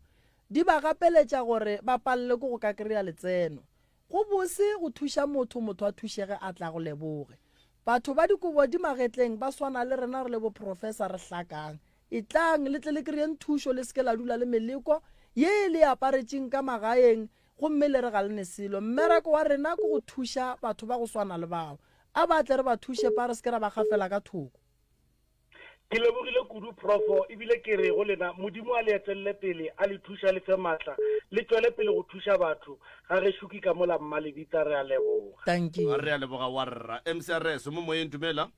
di ba gapeletša gore ba palelwe ke go ka kry-a letseno. Go bose go thuša motho, motho a thušege a tla go leboge. Batho ba dikobo di magetleng ba swana le rena re le boprofesa re hlakang. Etlang le tle le kry-eng thušo le se ke la dula le meleko ye e le aparetšeng ka magaeng gomme le re ga le ne selo. Mmereko wa rena ke go thuša batho ba go swana le bao. A ba tle re ba thuše pa re se ke ra ba gafela ka thoko. Ke lebogile kudu Profo ebile ke re go lena Modimo a le etelle pele a le thuše a le fe maatla le tšwele pele go thuša batho ga gešo ke ka mola Mmalebitla re a leboga. Dankie. Re a leboga warra. MCRS mo moyeng dumela.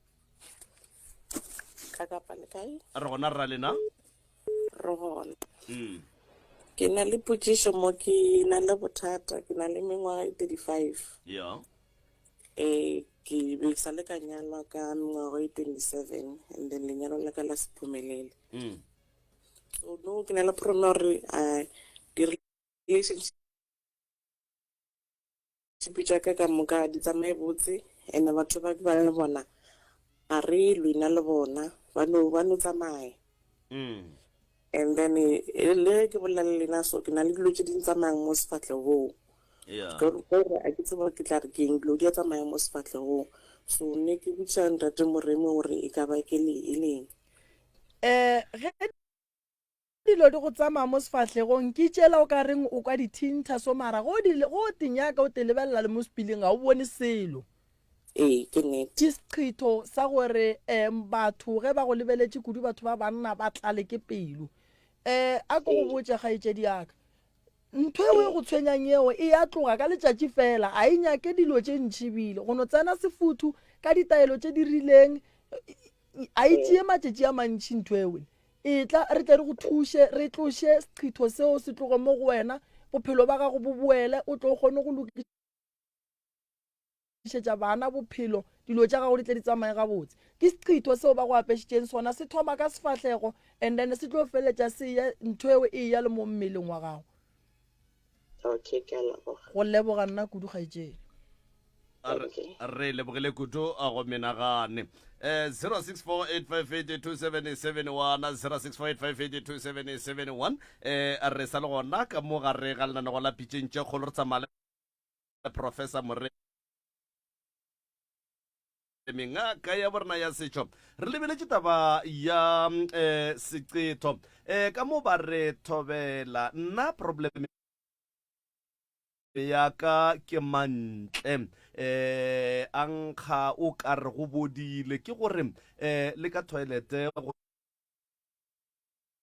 Ka kapa le kae? Re gona rra lena. Re gona. Mm. Ke na le potšišo mo ke na le bothata ke na le mengwaga e 35. Yeah. Eh, ke be sa le ka nyalwa ka mengwaga e 27 and then lenyalo la ka la se phumelele. Mm. So no ke na le problem ya gore uh, di-relationship tša ka ka moka di tsamaye botse and batho ba ke ba le bona ga re lwe na le bona ba no ba no tsamaya. Mm. And then eh, le ge ke bolela le lena so ke na le dilo tše di ntsamayang mo sefahlegong. Yeah. Gore a ke tsebe gore ke tla re ke eng, dilo di a tsamaya mo sefahlegong. So ne ke botša ntate Moremi gore e ka ba ke le e leng. Eh, ge dilo di go tsamaya mo sefahlegong ke tšela o ka reng o ka di thintha so mara go di go te nyaka o te lebelela le mo sepileng ga o bone selo. Ee, ke nnete. Ke seqhitho sa gore um batho ge ba go lebeletše kudu batho ba banna ba tlale ke pelo. Um a ko go botše kgaetšedi ya ka, ntho eo e go tshwenyang eo e ya tloga ka letšatši fela, a e nyake dilo tše ntši bile. Go no tsena sefuthu ka ditaelo tše di rileng, a e tšee matšatši a mantši ntho eo. Etla re tle re go thuše, re tloše seqhitho seo se tloge mo go wena, bophelo ba gago bo boele, o tle o kgone go lokiša. Šetša bana bophelo, dilo tša gago di tle di tsamaye gabotse. Ke seqhitho seo ba go apešitšeng sona, se thoma ka sefahlego and then se tlo feleletša se eya, ntho eo e eya le mo mmeleng wa gago. Okay, ke a leboga. Go leboga nna kudu kgaetšedi. Re lebogile kudu go menagane. Eh, 0648582771 0648582771 eh re sa le gona ka mo gare ga lenanego la pitšeng tše kgolo re tsamaya le Professor Moremi ngaka ya borena ya setšo re lebeletše taba ya um seqetho um ka mo ba re thobela nna problem ya ka ke mantle um a nkga o ka re go bodile ke gore um le ka toilete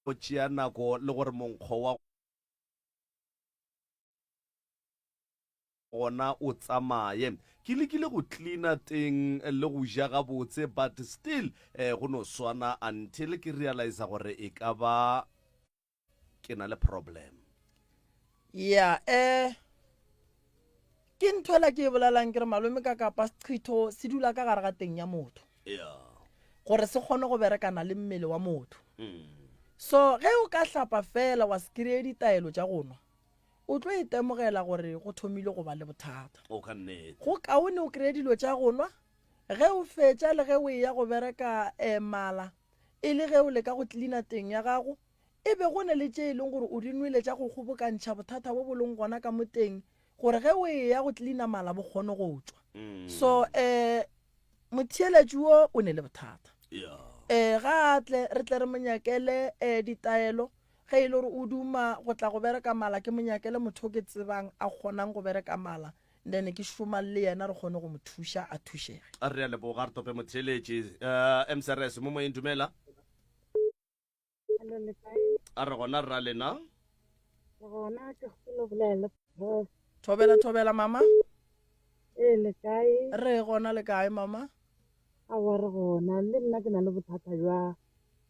go tšea nako le gore monkgo wa gona o tsamaye. Ke lekile go cleaner teng le go ja gabotse but still eh, go no swana until ke realize gore e ka ba ke na le problem. Ya eh ke ntho ela ke e bolelang ke re malome ka kapa seqhitho se dula ka gare ga teng ya motho. Yeah. Gore se kgone go berekana le mmele wa motho. Mm. So ge o ka hlapa fela wa se kry-e ditaelo tša go nwa O tlo itemogela gore go thomile go ba le bothata. O ka nnete. Go kaone o kreye dilo tša go nwa ge o fetša le ge o eya go bereka mala e le ge o leka go tlilina teng ya gago e be go ne le tše e leng gore o di nwele tša go kgobokantšha bothata bo bo leng gona ka mo teng gore ge o eya go tlilina mala bo kgone go tšwa. So um motheeletši wo o ne le bothata. Um ga a tle re tle re mo nyakele um ditaelo Ge e le gore o duma go tla go bereka mala ke mo nyakele motho o ke tsebang a kgonang go bereka mala then ke šoma le yena re kgone go mo thuša a thušege. Re a leboga, re tope motheeletši. Uh, MCRS, mo moyeng dumela. Hello, le kae? A re gona rra lena. Re gona ke kgopela go bolela le prof. Thobela thobela mama. Ee, le kae? Re gona le kae mama? Aowa re gona, le nna ke na le bothata bja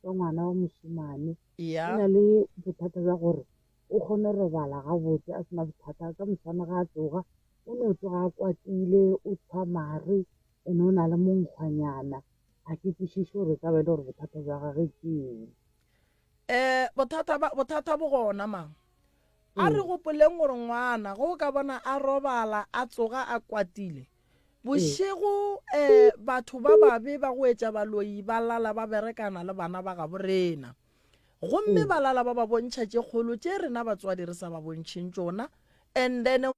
bja ngwana wa mošemane. Ya. O na le bothata bja gore o kgone robala gabotse a sena bothata ka moswana ga a tsoga o no tsoga a kwatile o tshwa mare ene o na le monkgwanyana ga ke kwešiše gore e ka ba e le gore bothata bja gage ke eng. Um bothata ba bothata bo gona mang a re gopoleng gore ngwana ge o ka bona a robala a tsoga a kwatile Bošego um batho ba babe ba go etša baloi ba lala ba berekana le bana ba gabo rena. Gomme ba lala ba ba bontšha tše kgolo tše rena batswadi re sa ba bontšheng tšona. And then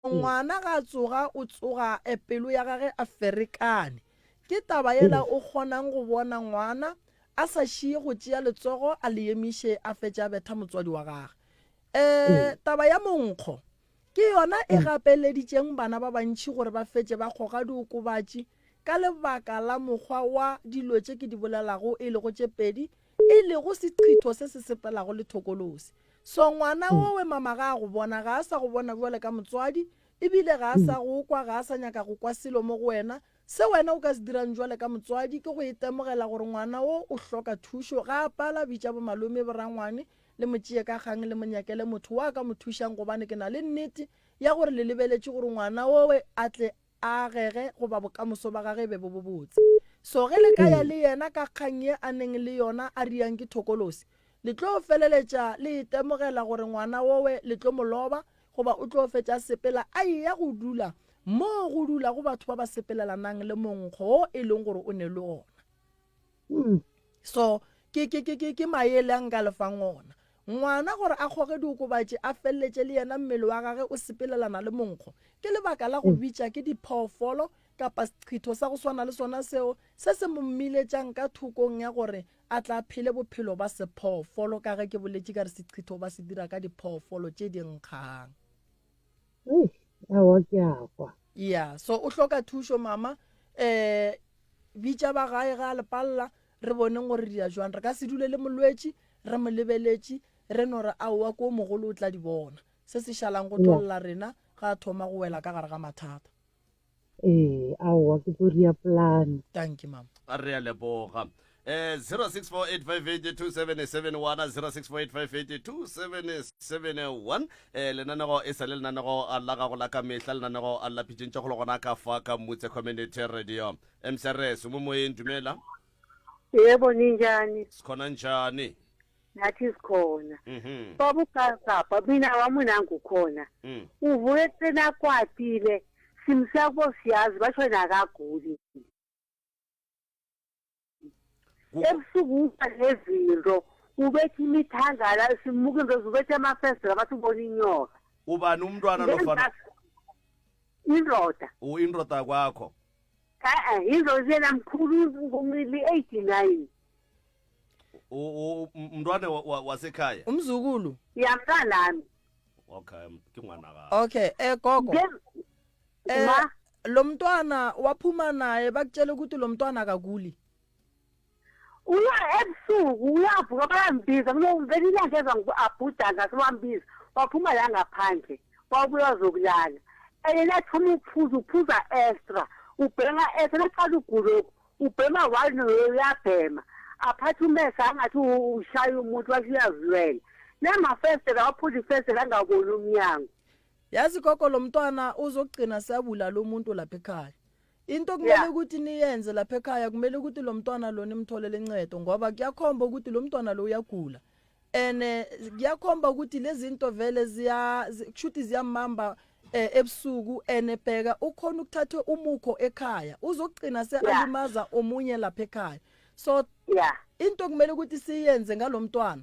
ngwana ga a tsoga o tsoga pelo ya gage a ferekane. Ke taba yela o kgonang go bona ngwana a sa šie go tšea letsogo a le emiše a fetše a betha motswadi wa gage. Um taba ya monkgo Ke yona e gapeleditšeng bana ba bantši gore ba fetše ba kgoga diokobatši ka lebaka la mokgwa wa dilo tše ke di bolelago e lego tše pedi, e lego seqhitho se se sepelago le thokolosi. So ngwana wowe mama ga a go bona, ga a sa go bona bjale ka motswadi, e bile ga a sa go kwa, ga a sa nyaka go kwa selo mo go wena. Se wena o ka se dirang bjale ka motswadi ke go itemogela gore ngwana wo o hloka thušo. Ga a pala, bitša bomalome, borangwane, Le mo tšee ka kgang le mo nyakele motho wa ka mo thušang gobane ke na le nnete ya gore le lebeletše gore ngwana owe a tle a agege goba bokamoso ba gage e be bo bobotse. So ge le ka ya le yena ka kgang ye a neng le yona a riang ke thokolosi, le tlo feleletša le itemogela gore ngwana owe le tlo mo loba goba o tlo fetša a sepela a eya go dula moo go dulago batho ba ba sepelelanang le monkgo wo e leng gore o ne le ona. So ke, ke, ke, ke, ke maele a nka le fang ona. Ngwana gore a kgoge diokobatši a feleletše le yena mmele wa gage o sepelelana le monkgo, ke lebaka la go bitša ke diphoofolo kapa seqhitho sa go swana le sona seo se se mo mmiletšang ka thokong ya gore a tla phele bophelo ba sephoofolo ka ge ke boletše ka re seqhitho ba se dira ka diphoofolo tše di nkgang. Eish, aowa ke a kwa. Ya, so o hloka thušo mama. Eh, bitša ba gae ga a le palla, re boneng gore re dira jwang. Re ka se dule le molwetši, re mo lebeletše re no re aowa ko mogolo o tla di bona. Se se šalang go tlo lla rena ga a thoma go wela ka gare ga mathata. Ee, aowa ke tlo ria plan. Dankie mama. A re a leboga. Eh 0648582771 0648582771 eh lenanego e sa le lenanego la gago la ka mehla lenanego la pitšeng tša go le gona ka fa ka Mutse Community Radio. MCRS mo moyeng dumela. Yebo ninjani? Sikhona njani? Nathi sikhona. Mhm. Baba uKasapha mina wami nangu khona. Mm. Uvuke ekuseni akwatile simsa kubo siyazi basho yena akaguli. Ebusuku uba nezinto ubetha imithangala simuka into ubetha amafesdela bathi ubona inyoka. Ubani umntwana nofana Indoda. U indoda kwakho. E-e indoda yena mkhulu ngumili 89. U- u- Mntwana wa- wa- wasekhaya. Umzukulu. Ya mntanami. Okay, ke ngwana ga. Okay, eh gogo. Eh Ma? lo mntwana waphuma naye bakutshela ukuthi lo mntwana akaguli. Uya ebusuku uyavuka bayambiza kunovela ilanga eza abhuda ngaso bambiza waphuma la ngaphandle wabuya wazokulala and nathoma ukuphuza uphuza extra ubhema extra naqala ugulokhu ubhema one uyabhema aphathe umesa angathi ushaya umuntu wathi uyazilwela namafestela waphula ifestela angaboni umnyango. Yazi gogo lo mntwana uzogcina seyabulala umuntu lapha ekhaya. Into kumele ukuthi niyenze lapha ekhaya kumele ukuthi lo mntwana lo nimtholele incedo ngoba kuyakhomba ukuthi lo mntwana lo uyagula. Ene kuyakhomba ukuthi lezi zinto vele ziya kushuthi ziyamamba eh, ebusuku ene bheka ukhona ukuthatha umukho ekhaya uzogcina sealimaza omunye lapha ekhaya. So into kumele ukuthi siyenze ngalomntwana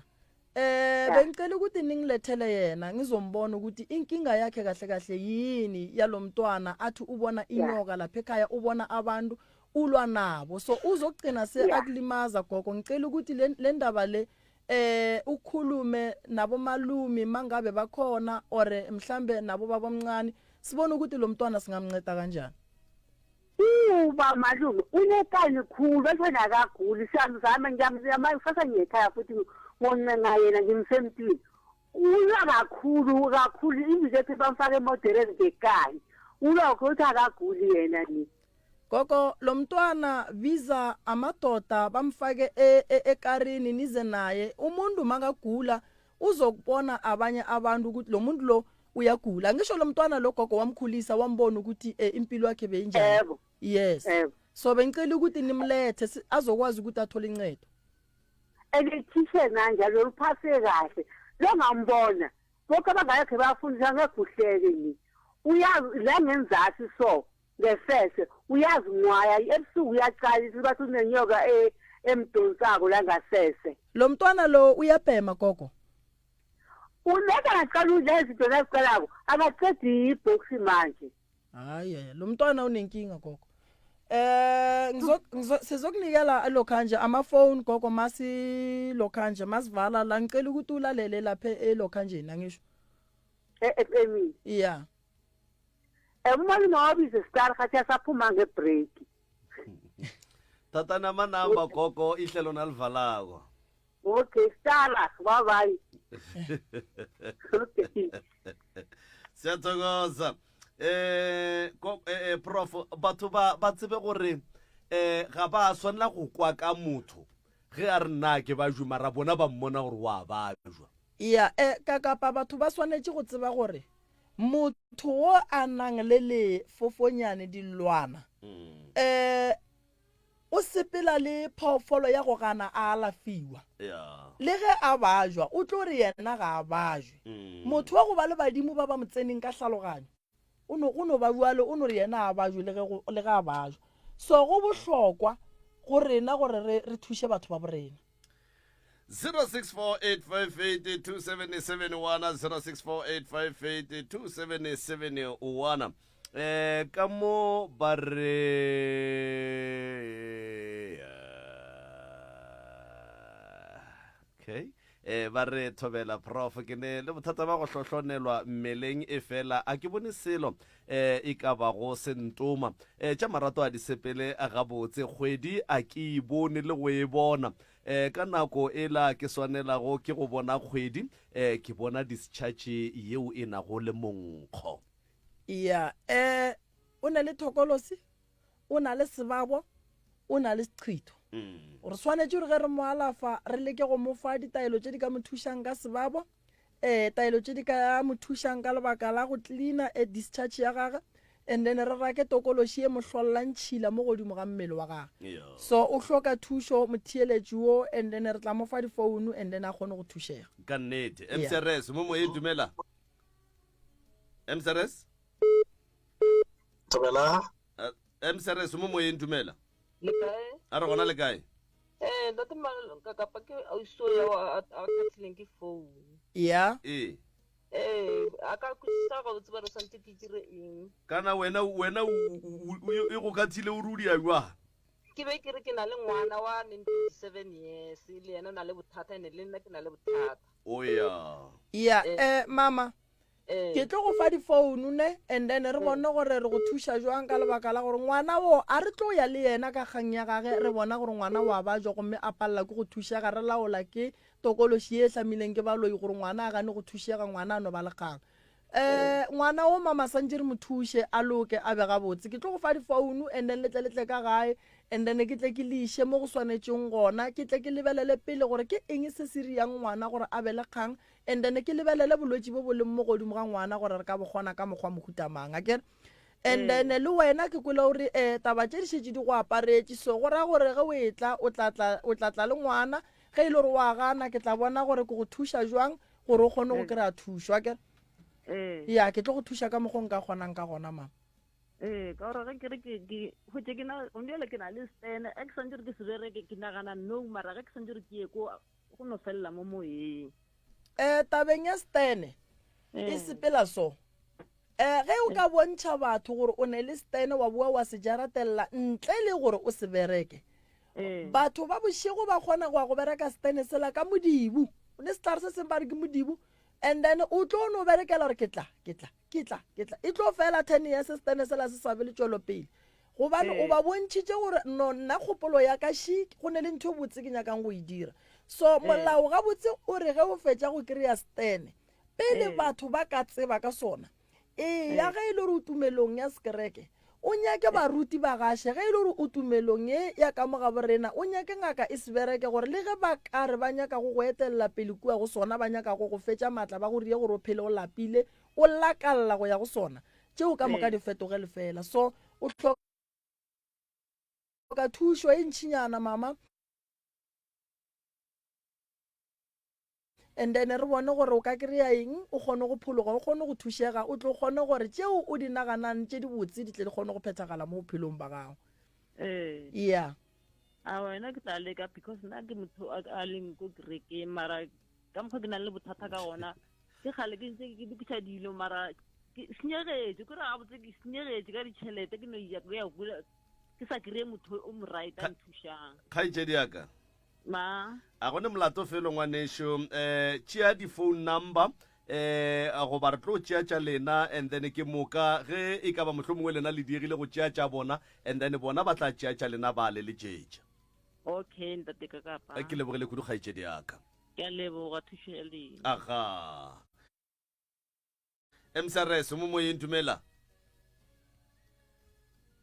Eh bengicela ukuthi ningilethele yena ngizombona ukuthi inkinga yakhe kahle kahle yini yalomntwana athi ubona inyoka lapha ekhaya ubona abantu ulwa nabo so uzogcina se akulimaza gogo ngicela ukuthi le ndaba le eh ukhulume nabo malumi mangabe bakhona or mhlambe nabo babomncane sibone ukuthi lo mntwana singamnceda kanjani. Uba malume unekani khulu basho nakaguli siyamzama ngiyamzama kusasa ngiyekhaya futhi ngoncenga yena ngimsemntwini ulwa kakhulu kakhulu imbizo ethi bamfake emodereni ngekani ulwa ukuthi akaguli yena ni. Gogo lo mntwana biza amadoda bamfake e, e, ekarini nize naye umuntu makagula uzokubona abanye abantu ukuthi lo muntu lo uyagula ngisho lo mntwana lo gogo wamkhulisa wambona ukuthi eh, impilo yakhe beyinjani Yebo. yes Yebo. so bengicela ukuthi nimlethe si- azokwazi ukuthi athole incedo Elithishe nanjalo luphase kahle longambona bonke abangakhe bafundisa ngeke uhleke ni uyazi la ngenzasi so ngesese uyazinwaya ebusuku uyaqalisa bathi unenyoka e, emdonsako la ngasese lo mntwana lo uyabhema gogo Uneka ngaqala udla izinto naziqalako akaqedi ibhoksi manje. Hayi lo mntwana unenkinga gogo. Eh ngizo sizokunikela lokhanje ama phone gogo masi lokhanje masivala la ngicela ukuthi ulalele lapha elokhanje angisho. E-FM. Yeah. Eh umalume wabize star khathi asaphuma ngebreak. Thatha namanamba gogo ihlelo nalivalako. Okay, stara, bye bye. Okay. Siyathokoza. Eh ko eh, eh, prof batho ba ba tsebe gore eh ga ba swanela go kwa ka motho ge a re nna ke ba jwe mara bona ba mmona gore wa ba jwa. Ya, eh ka kapa batho ba swanetše go tseba gore motho wo a nang le lefofonyane dilwana eh O sepela le phoofolo ya go gana a alafiwa. Le ge a bajwa, o tlo re yena ga a bajwe. Motho wa go ba le badimo ba ba mo tseneng ka hlaloganyo, o no, go no ba bjalo, o no re yena a bajwe le ge go, le ge a bajwa. So go bohlokwa go rena gore re, re thuše batho ba borena. 0648582771 0648582771 eh ka mo ba re okay. Um ba re thobela prof ke ne le bothata ba go hlohlonelwa mmeleng e fela a ke bone selo um e ka bago sentoma. Um tša marato a di sepele gabotse kgwedi a ke e bone le go e bona. Um ka nako ela ke swanelago ke go bona kgwedi um ke bona discharge yeo e nago le monkgo. Ya um o ne le thokolosi o na le sebabo, o na le seqhitho. Re swanetše gore ge re mo alafa re leke go mo fa ditaelo tše di ka mo thušang ka sebabo, um taelo tše di ka mo thušang ka lebaka la go cleaner a discharge ya gage and then re rake tokološi e mo hlollang tšhila mo godimo ga mmele wa gage. So o hloka thušo motheeletši wo and then re tla mo fa difounu and then a kgone go thušega. Ka nnete. MCRS, mo moyeng dumela. MCRS? Thobela. Uh, MCRS mo moyeng dumela. Le kae? A re gona le kae? Eh, ntate Malonka kapa ke ausi ya a a khatlileng ke phone. Ya. Ee. Eh, a ka kwisisa ga botse ba re santse ke dire eng. Kana wena wena e go kathile o ruri ya jwa. Ke be ke re ke na le ngwana wa neng 27 years le yena o na le bothata ene le nna ke na le bothata. O ya. Ya, eh mama Ke tlo go fa difounu ne and then re bone gore re go thuša jwang ka lebaka la gore ngwana wo a re tlo ya le yena ka kgang ya gage re bona gore ngwana wa bajwa gomme a palela ke go thušega re laola ke tokološi ye e hlamileng ke baloi gore ngwana a gane go thušega ngwana a no ba le kgang um ngwana wo mama santše re mo thuše a loke a be gabotse ke tlo go fa difounu and then le tle le tle ka gae and then ke tle ke le iše mo go swanetšeng gona ke tle ke lebelele pele gore ke eng se se riang ngwana gore a be le kgang And then ke lebelele bolwetši bo bo leng mo godimo ga ngwana gore re ka bo kgona ka mokgwa mohuta mang, akere? And then le wena ke kwele o re eh taba tše di šetše di go aparetše, so go ra gore ge o etla o tla tla o tla tla le ngwana, ge e le gore wa gana ke tla bona gore ke go thuša jwang gore o kgone go kry-a thušo, akere? Ya, ke tlo go thuša ka mokgwa o nka kgonang ka gona, mama. Ee, ka gore ge ke re ke ke hwetše ke na gone bjale ke na le stene, ge ke santše re ke se bereke ke nagana no, mara ge ke santše re ke ye ko go no felela mo moyeng. Um tabeng ya stene e sepela so. Um ge o ka bontšha batho gore o ne le stene wa boa wa se jaratelela ntle le gore o se bereke, batho ba bošego ba kgona go ya go bereka stene sela ka modibu. Ne sehlare se sengwe ba re ke modibu and then o tlo no berekela gore ke tla, ke tla, ke tla, ke tla. E tlo fela ten years stene sela se sa be le tšwelopele. Gobane o ba bontšhitše gore no nna kgopolo ya ka še go ne le ntho e botse ke nyakang go e dira. So molao gabotse o re ge o fetša go kry-a stene, pele batho ba ka tseba ka sona, eya ge e le gore o tumelong ya sekereke, o nyake baruti ba gaše, ge e le gore o tumelong ye ya ka mo gabo rena, o nyake ngaka e se bereke gore le ge ba ka re ba nyaka go go etelela pele kua go sona, ba nyaka go go fetša matla ba go rie gore o phele o lapile, o lakalla go ya go sona, tšeo ka moka di fetoge lefela. So o hloka thušo e ntšinyana mama and then re bone gore o ka kry-a eng o kgone go phologa o kgone go thušega o tlo kgone gore tšeo o di naganang tše dibotse di tle di kgone go phethagala mo bophelong ba gago. Ee. Yeah. A wena ke tla leka because nna ke motho a leng ko kerekeng mara ka mokgwa ke nang le bothata ka gona ke kgale ke ntse ke lokiša dilo mara ke senyegetše ke re gabotse ke senyegetše ka ditšhelete ke no ya ke ya kula ke sa kry-e motho o mo right a nthušang. Kgaetšedi ya ka. Ma. A go ne molato felo ngwanešo um tšea di-phone number um goba re tlo tšea tša lena and then ke moka ge e ka ba mohlomongwe lena le diegile go tšea tša bona and then bona ba tla tšea tša lena ba le letšetša. Okay ntate Kakapa. Ke lebogile kudu kgaetšedi ya ka. Ke a leboga thušo ya lena. Aga. MCRS mo moyeng dumela.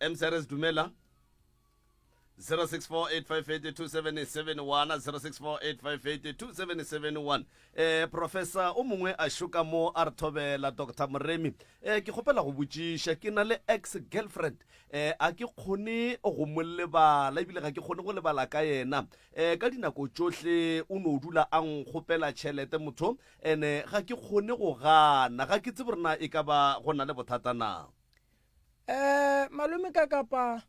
MCRS dumela. 0648582771 0648582771 eh professor o mongwe a šoka mo a re thobela Dr Moremi eh ke kgopela go botšiša ke na le ex girlfriend eh a ke kgone go mo lebala ebile ga ke kgone go lebala ka yena eh ka dinako tšohle o no dula a nkgopela tšhelete motho ene ga ke kgone go gana ga ke tsebe gore na e ka ba go na le bothata na. Eh malome ka kapa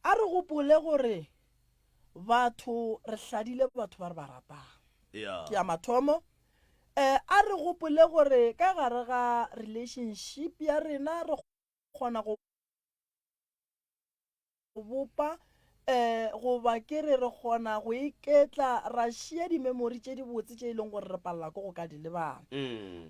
a re gopole gore batho re hladile batho ba re ba ratang. Yeah. Ke ya mathomo. Eh a re gopole gore ka gare ga relationship ya rena re kgona go bopa Um goba ke re re kgona go iketla ra šia dimemori tše dibotse tše e leng gore re palela ke go ka di lebala.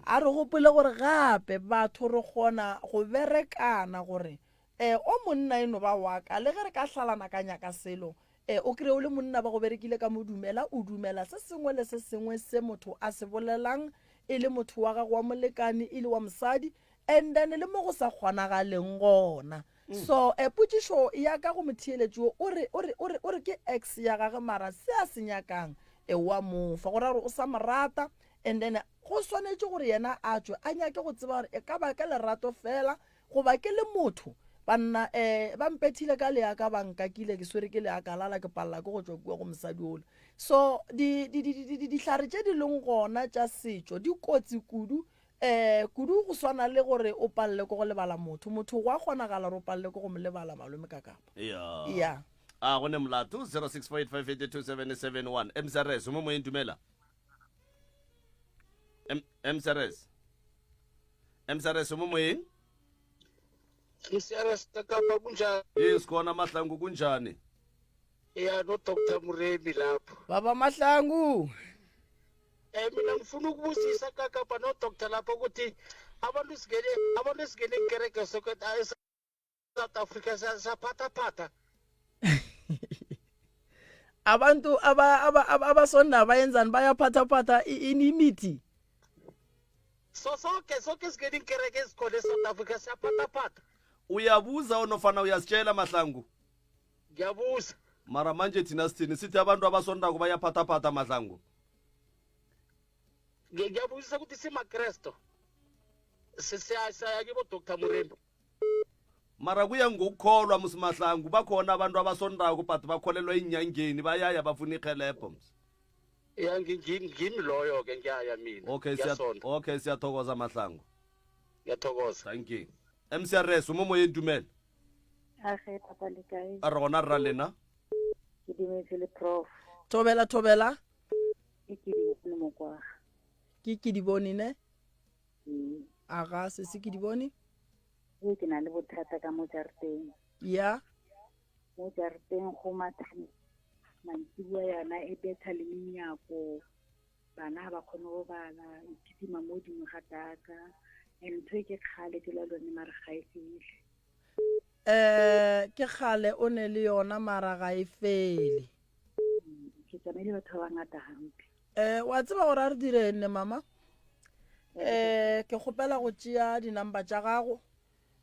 A re gopole gore gape batho re kgona go berekana gore um o monna e no ba wa ka le ge re ka hlalana ka nyaka selo um o kry-e o le monna ba go berekile ka mo dumela o dumela se sengwe le se sengwe se motho a se bolelang e le motho wa gago wa molekane e le wa mosadi and then le mo go sa kgonagaleng gona. So eh, potšišo ya ka go motheeletši wo, o re, o re, o re, o re ke ex ya gage mara se a se nyakang e wa mo fa, go ra gore o sa mo rata and then go swanetše gore yena a tšwe a nyake go tseba gore e ka ba ka lerato fela goba ke le motho. Banna eh, ba mpethile ka leaka ba nkakile ke swere ke leaka lala ke palela ke go tšwa kua go mosadi ola. So di, di, di, di, di, dihlare tše di leng gona tša setšo di kotsi kudu Eh, kudu go swana le gore o palele ke go lebala motho. Motho gwa kgonagala gore o palele ke go mo lebala malome ka kapa. Ya. Ya. A go ne molato 0648582771 MCRS o mo moyeng dumela. M MCRS. MCRS o mo moyeng? MCRS ka kapa kunjani? Yes khona Mahlangu kunjani? Ya no Dr. Muremi lapho. Baba Mahlangu. Eh mina ngifuna ukubuzisa kakapa no doctor lapho ukuthi abantu singene abantu singene ikereke soke South Africa saphathaphatha abantu abasonda bayenzani bayaphathaphatha ini imithi so soke soke singene ikereke ezikhona eSouth Africa siyaphathaphatha uyabuza onofana uyasitshela mahlangu ngiyabuza mara manje thina sithini sithi abantu abasondako bayaphathaphatha mahlangu Ngiyabuzisa ukuthi simaKresto siyaya kibo Dr Murembi mara kuya ngokukholwa musimahlangu bakhona abantu abasondako but bakholelwa inyangeni bayaya bafuna ihelebho ms ya ngimi loyo ke ngiyaya mina okay okay siyathokoza mahlangu ngiyathokoza thank you mcrs umomoyeni dumela Age papa le kae? A re gona rra lena. Ke dumetse le prof. Thobela thobela. Ke ke di bone mokwaga. Ke ke di bone ne? Ee. A ga se se ke di bone? Ee ke na le bothata ka mo jarateng. Ya. Mo jarateng go matha mantsiboa yana e betha le menyako. Bana ga ba kgone go bala, e kitima mo godimo ga daka. And ntho e ke kgale ke lwa le yone mara ga e fele. Eh, ke kgale o ne le yona mara ga e fele. Ke tsamaile batho ba bangata hampe. Eh, wa tseba gore a re dire eng ne mama? Eh, ke kgopela go tšea di-number tša gago.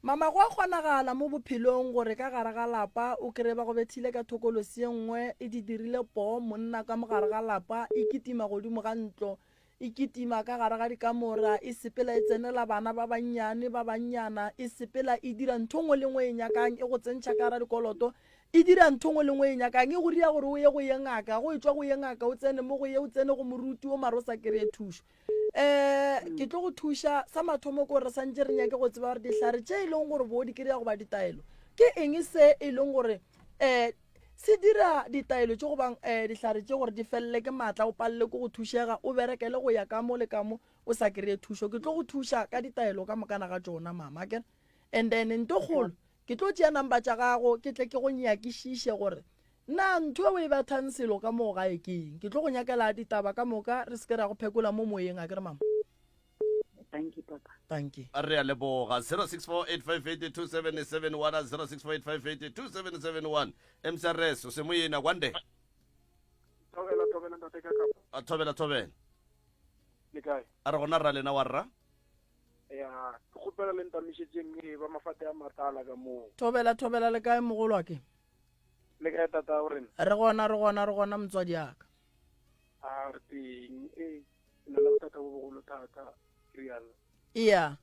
Mama, go a kgonagala mo bophelong gore ka gare ga lapa o kry-e ba go bethile ka thokolosi ye nngwe e di dirile poo monna ka mo gare ga lapa e kitima godimo ga ntlo E kitima ka gare ga dikamora, e sepela e tsenela bana ba bannyane ba bannyana, e sepela e dira ntho nngwe le nngwe e nyakang, e go tsentšha ka gara dikoloto, e dira ntho nngwe le nngwe e nyakang, e go ria gore o ye go ye ngaka, go etšwa go ye ngaka o tsene mo go ye, o tsene go moruti o mara o sa kry-e thušo. Um ke tlo go thuša, sa mathomo ke gore re santše re nyake go tseba gore dihlare tše e leng gore bo di kry-a goba ditaelo ke eng se e leng gore um Se dira ditaelo tše goba dihlare tše gore di felele ke maatla, o palele ke go thušega, o berekele go ya ka mo le ka mo o sa kry-e thušo. Ke tlo go thuša ka ditaelo ka mokana ga tšona mama akere. And then nto kgolo ke tlo tšea number tša gago ke tle ke go nyakišiše gore na ntho e o e bethang selo ka moo gae ke eng. Ke tlo go nyakela ditaba ka moka re se ke ra go phekola mo moyeng akere mama. Thank you, Papa. Thank you. Re a leboga 0648582771 0648582771 MCRS o se moyena kwande. Thobela thobela ntate ka kapa. A thobela thobela. Le kae? A re gona rra lena wa rra. Ya, ke kgopela le ntamišetseng e ba mafate a matala ka moo. Thobela thobela le kae mogolwake? Le kae tata o rena? Re gona re gona re gona motswadi aka. A re teng e Ke na le bothata bo bogolo thata, ke rialo. Iya.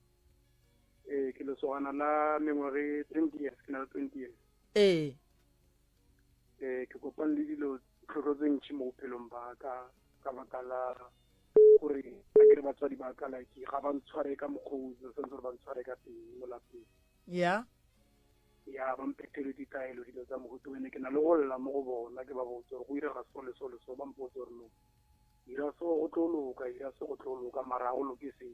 Ee, ke lesogana la mengwage 20 years, ke na le 20 years. Ee. Ee, ke kopane le dilo tlhotlho tse ntši mo bophelong ba ka ka baka la gore a kere batswadi ba ka like ga ba ntshware ka mokgwa o santse gore ba ntshware ka teng mo lapeng. Ya. Ya ba mphethele ditaelo dilo tsa mohuta ene ke na le go lla mo go bona ke ba botse gore go irega so le so le so ba mpotse gore no Ira so go tlo loka, ira so go tlo loka, mara ga go loke selo.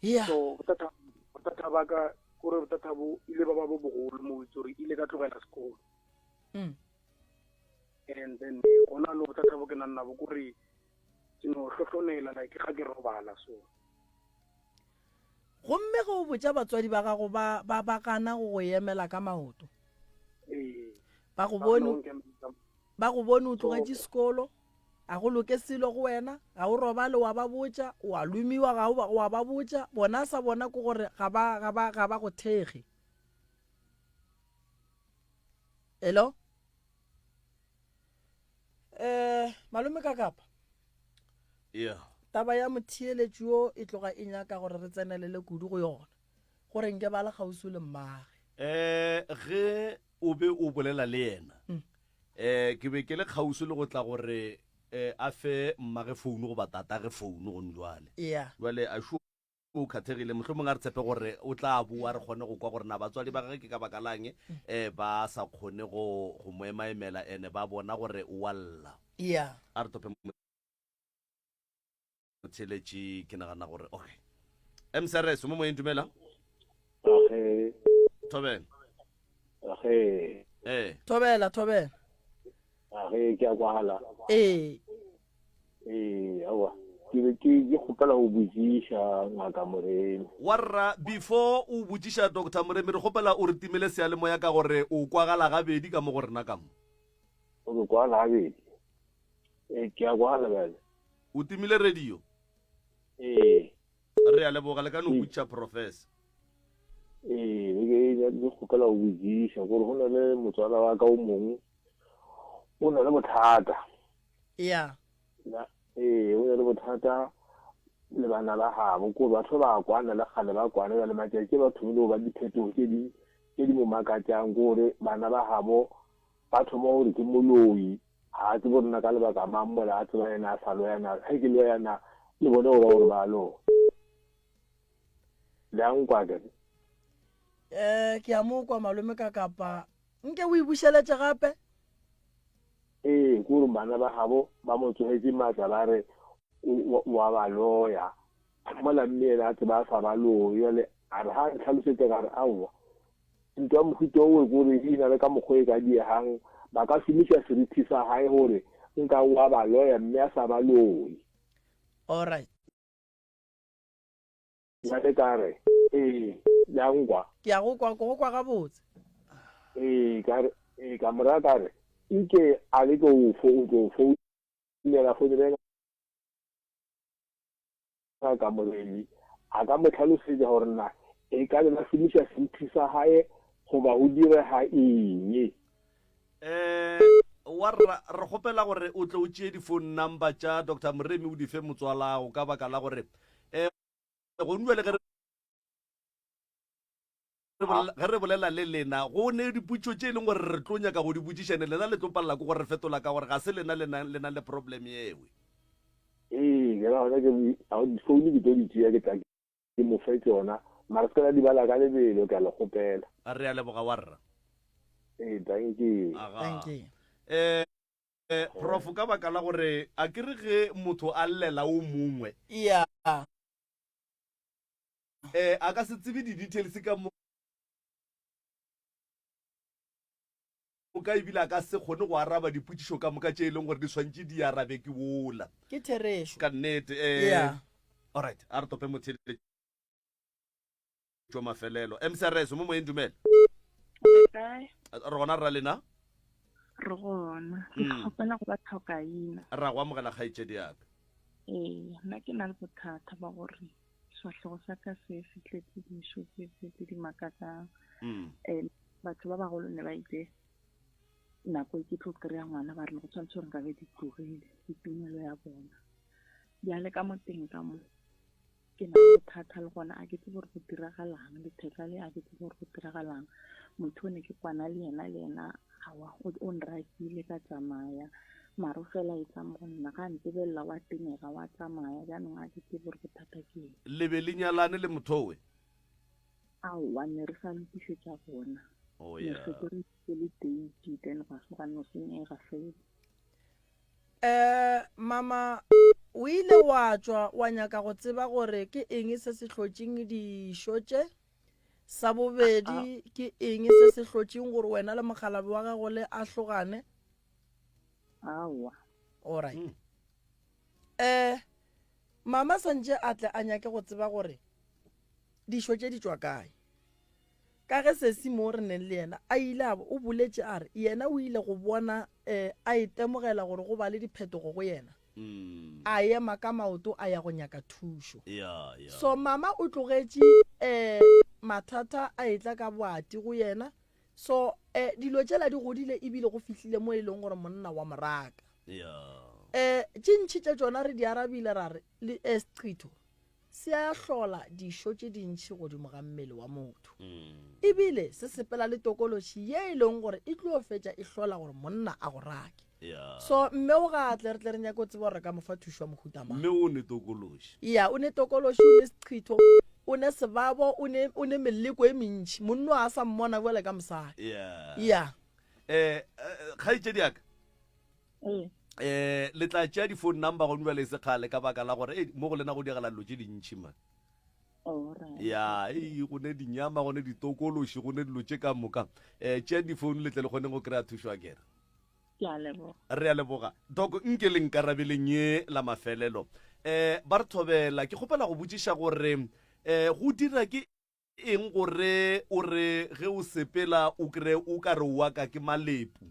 Yeah. So bothata bothata ba ka kore bothata bo ile ba ba bo bogolo mo itse gore ile ka tloga. tlogela sekolo. Mm. And then gona no bothata bo ke nang nabo kore ke no hlohlonela like ga ke robala so. Gomme ge o botša batswadi ba gago ba ba ba gana go go emela ka maoto. Ee. Ba go bone ba go bone o tlogetše sekolo, a go loke selo go wena, ga o robale wa ba botša, o a lomiwa ga o wa ba botša, bona sa bona ke gore ga ba ga ba ga ba go thekge. Hello? Eh, malome ka kapa. Yeah. Taba ya motheeletši yo e tloga e nyaka gore re tsenelele kudu go yona, gore nke ba le kgauswi le mmage. Eh, ge o be o bolela le yena, mm. eh, ke be ke le kgauswi le go tla gore eh, a fe mmage founu goba tatage founu gone jwale. Yeah. Jwale a sho o khathegile, mohlomong a re tshepe gore o tla boa re kgone go kwa gore na batswadi ba gage ke ka baka lang um ba sa kgone go go mo emaemela ene ba bona gore o wa lla. Yeah. A re tope motheeletši ke nagana gore okay. MCRS mo moyeng dumela. Age. Thobela. Age. Eh. Thobela, thobela. Age ke a kwagala. Ee. Ee, aowa. Ke be ke ke kgopela go botšiša Ngaka Moremi. Warra, before o botšiša Doctor Moremi, re kgopela o re timele seyalemoya ka gore o kwagala gabedi ka mo go rena ka mo. O ke kwagala gabedi? Ee, ke a kwagala bjale. O timile radio? Ee. Re a leboga, le ka no botšiša Professor. Ee, be ke ke kgopela go botšiša gore go na le motswala wa ka o mongwe o na le bothata. Ya. Na, ee, o na le bothata le bana ba gabo, ko batho ba kwana le kgale ba kwana, bjale matšatši ba thomile go ba diphetogo tše di tše di mo makatšang, ke gore bana ba gabo ba thoma gore ke moloi, ga a tsebe gore na ka lebaka mang mola a tseba yena a sa loyana, ge ke loyana le bone go ba gore ba loya. Le a nkwa akere? Eh, ke a mo kwa malome ka kapa nke o e bušeletše gape. Ee, ke gore bana ba gabo ba mo tsogetše maatla ba re o a ba loya, mola mme yena a tseba a sa ba loye. Bjale a re ga a ntlhalosetša ka re aowa, ntwa ya mohuta owe ke gore e na le ka mokgwa e ka diegang, ba ka šomiša seriti sa gae gore nka o a ba loya mme a sa ba loye. Alright. Bjale ka re, Ee, le a nkwa? Ke a go kwa, ke go kwa gabotse. Ee, ka re, ee, ka mo raya ka re, Nke a leke go fo, o tlo founela, founela ngaka Moremi, a ka mo hlalosetša gore na e ka be ba šomiša seriti sa gae goba go direga eng. Eh, warra, re kgopela gore o tle o tšee di-phone number tša Doctor Moremi o di fe motswalago ka baka la gore eh, gong bjale ge re ge re bolela le lena go ne dipotšišo tše e leng gore re tlo nyaka go di botšiša ne lena le tlo palela ke gore re fetola ka gore ga se lena le nang le nang le problem yewe. Ee, ke ra gona ke di-phone ke tlo di tšea ke tla ke mo fe tšona mara se ka la di bala ka lebelo ke a le kgopela. Re a leboga warra. Ee, dankie. Aga. Dankie. Eh, prof ka baka la gore a ke re ge motho a llela o mongwe. Yeah. Eh, a ka se tsebe di-details ka moka ebile a ka se kgone go araba dipotšišo ka moka tše e leng gore di swantše di arabe ke wola. Ke therešo. Ka nnete. Eh, Yeah. Alright, a re tope motheeletši wa mafelelo. MCRS, mo moyeng dumela. Kae? Re gona rra lena? Re gona. Ke Mm. kgopela go ba tlhokaina. Ra go amogela kgaetšedi ya ka. Ee, nna ke na le bothata ba gore sefahlego sa ka se se tletse dišo tse tse tse di makatsang. Mm. Um batho ba bagolo ne ba itse nako e ke tlo kry-a ngwana ba re ne go tshwanetse gore nkabe di tlogile ke tumelo ya bona. Bjale ka mo teng ka mo ke na le bothata le gona a ke tsebe gore go diragalang letheka le a ke tsebe gore go diragalang motho o ne ke kwana le yena le yena aowa o nrakile ka tsamaya maro fela e tla mo go nna ga ntebelela wa tenega wa tsamaya jaanong a ke tsebe gore bothata ke eng. Le be le nyalane le mothowe? Aowa ne re sa lokišetša gona. Oh Ne re yeah. šetše re itse le date then gwa gwa no senyega fela. Eh mama o ile wa tšwa wa nyaka go tseba gore ke eng se se hlotšeng dišo tše? Sa bobedi, ke eng se se hlotšeng gore wena le mokgalabje wa gago le ahlogane? Aowa. Alright. Mm. Eh, mama santše a tle a nyake go tseba gore dišo tše di tšwa kae. Ka ge sesi mo re neng le yena a ile a o boletše a re yena o ile go bona eh, a itemogela gore go ba le diphetogo go yena. Mm. A ema ka maoto a ya go nyaka thušo. Yeah, yeah. So mama o tlogetše eh, mathata a etla ka boati go yena. So eh, dilo tšela di godile ebile go fihlile mo e leng gore monna wa moraka. Yeah. Eh, tše ntši tša tšona re di arabile ra re le eh, seqitho se a hlola dišo tše dintši godimo ga mmele wa motho. Mm. Ebile se sepela le tokološi ye e leng gore e tlo fetša e hlola gore monna a go rake. Yeah. So mme o ga tle re tle re nyake go tseba gore re ka mo fa thušo ya mohuta mang. Mme o ne tokološi. Ya, o ne tokološi, o ne seqhitho, o ne sebabo, o ne o ne meleko e mentši. Monno a sa mmona bjale ka mosadi. Yeah. Ya. Eh, eh kgaetšedi ya ka. Ee. Eh, le tla tšea di-phone number gone bjale e se kgale ka baka la gore eh, mo go lena go diragala dilo tše dintšhi man. Alright. Ya, ei, go ne dinyama, go ne ditokološi, go ne dilo tše ka moka. Eh, tšeang di-phone le tle le kgone go kry-a thušo a kere. Ke a leboga. Re a leboga. Doc, nke le nkarabeleng ye la mafelelo. Eh, ba re thobela, ke kgopela go botšiša gore eh, go dira ke eng gore o re ge o sepela o kry o ka re o wa ka ke malepu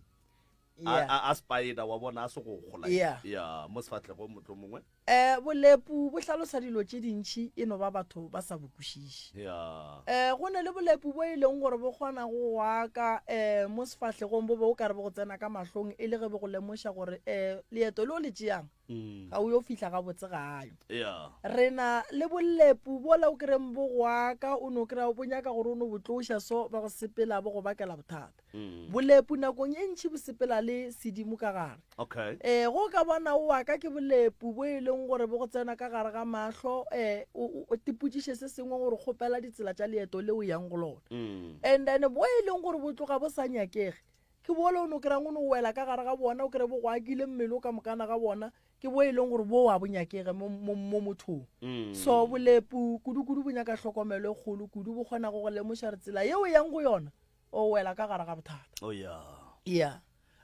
a, Yeah. a, a spider wa bona a se go gola Yeah. ya mo sefahlegong mohlomongwe. Eh, bolepu bo hlalosa dilo tše dintši e no ba batho ba sa bo kwešiše. Yeah. Eh, go ne le bolepu bo e leng gore bo kgona go go aka eh, mo sefahlegong bo be o ka re bo go tsena ka mahlong e le ge bo go lemoša gore eh, leeto le o le tšeang Mm. ga o yo fihla gabotse gae. Yeah. Re na le bolepu bola o kry-eng bo go aka o no kry-a bo nyaka gore o no bo tloša so ba go sepela bo go bakela bothata. Mm. Bolepu nakong e ntši bo sepela le sedimo ka gare. Okay. Eh, go ka bona o wa ka ke bolepu bo e leng gore bo go tsena ka gare ga mahlo eh, o o tipotšiše se sengwe gore kgopela ditsela tša leeto le o yang go lona. Mm. And then bo e leng gore bo tloga bo sa nyakege ke bole o no kry-ang o no wela ka gare ga bona o kry bo go akile mmele o ka mokana ga bona ke bo e leng gore bo wa bo nyakege mo, mo, mo mothong. Mm. So bolepu kudu-kudu bo nyaka hlokomelo e kgolo kudu bo kgona go go lemoša re tsela yeo o yang go yona o wela ka gare ga bothata. Oh yeah. Yeah.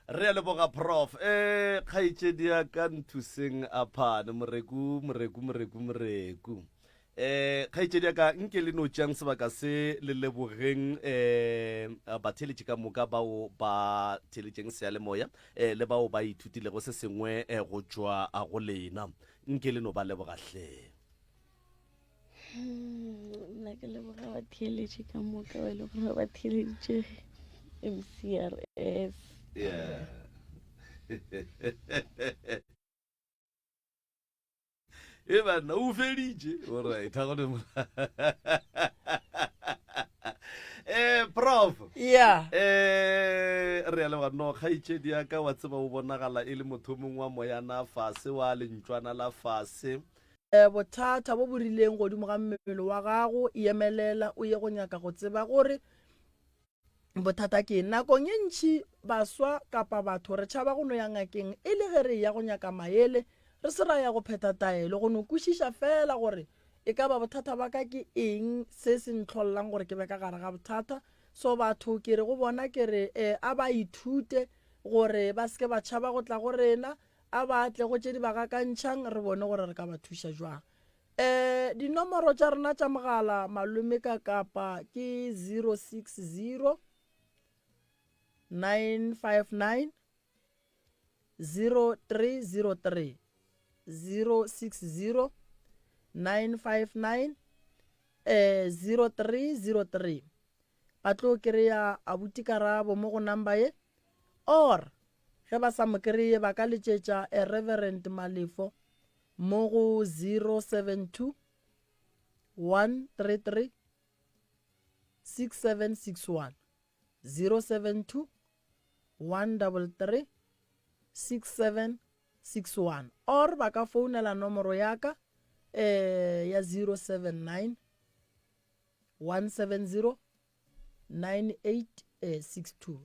Re a leboga Prof. Eh kgaetšedi ya ka nthuseng a phane moreku moreku moreku moreku. Eh kgaetšedi ya ka nke le no tšeang sebaka se le lebogeng eh batheeletši ka moka bao ba theeletšeng seyalemoya eh le bao ba ithutilego se sengwe eh go tšwa go lena. Nke le no ba leboga hle. Nna ke leboga batheeletši ka moka ba e le gore ba theeleditše MCRS. Yeah. E banna o feditše. Alright, ha gone mo. Eh prof. Yeah. Eh re a leboga no kgaetšedi ya ka wa tseba o bonagala e le motho mongwe wa moyana fase wa lentšwana la fase. Bothata bo bo rileng godimo ga mmele wa gago, emelela o ye go nyaka go tseba gore bothata ke eng. Nakong e ntši baswa kapa batho re tšhaba go no ya ngakeng e le ge re eya go nyaka maele, re se ra ya go phetha taelo, go no kwešiša feela gore e ka ba bothata ba ka ke eng se se ntlhollang gore ke be ka gare ga bothata. So batho ke re go bona ke re a ba ithute gore ba se ke ba tšhaba go tla go rena, A ba tle go tše di ba gakantšhang, re bone gore re ka ba thuša jwang. E, dinomoro tša rena tša mogala malome ka kapa ke 060 959 0303 060 959 eh, 0303 ba tlo kry-a abuti Karabo mo go number ye or ge ba sa mo kry-e ba ka letšetša a Reverend Malefo mo go 072 133 6761 072 133 6761 or ba ka founela nomoro ya ka eh ya 079 170 9862.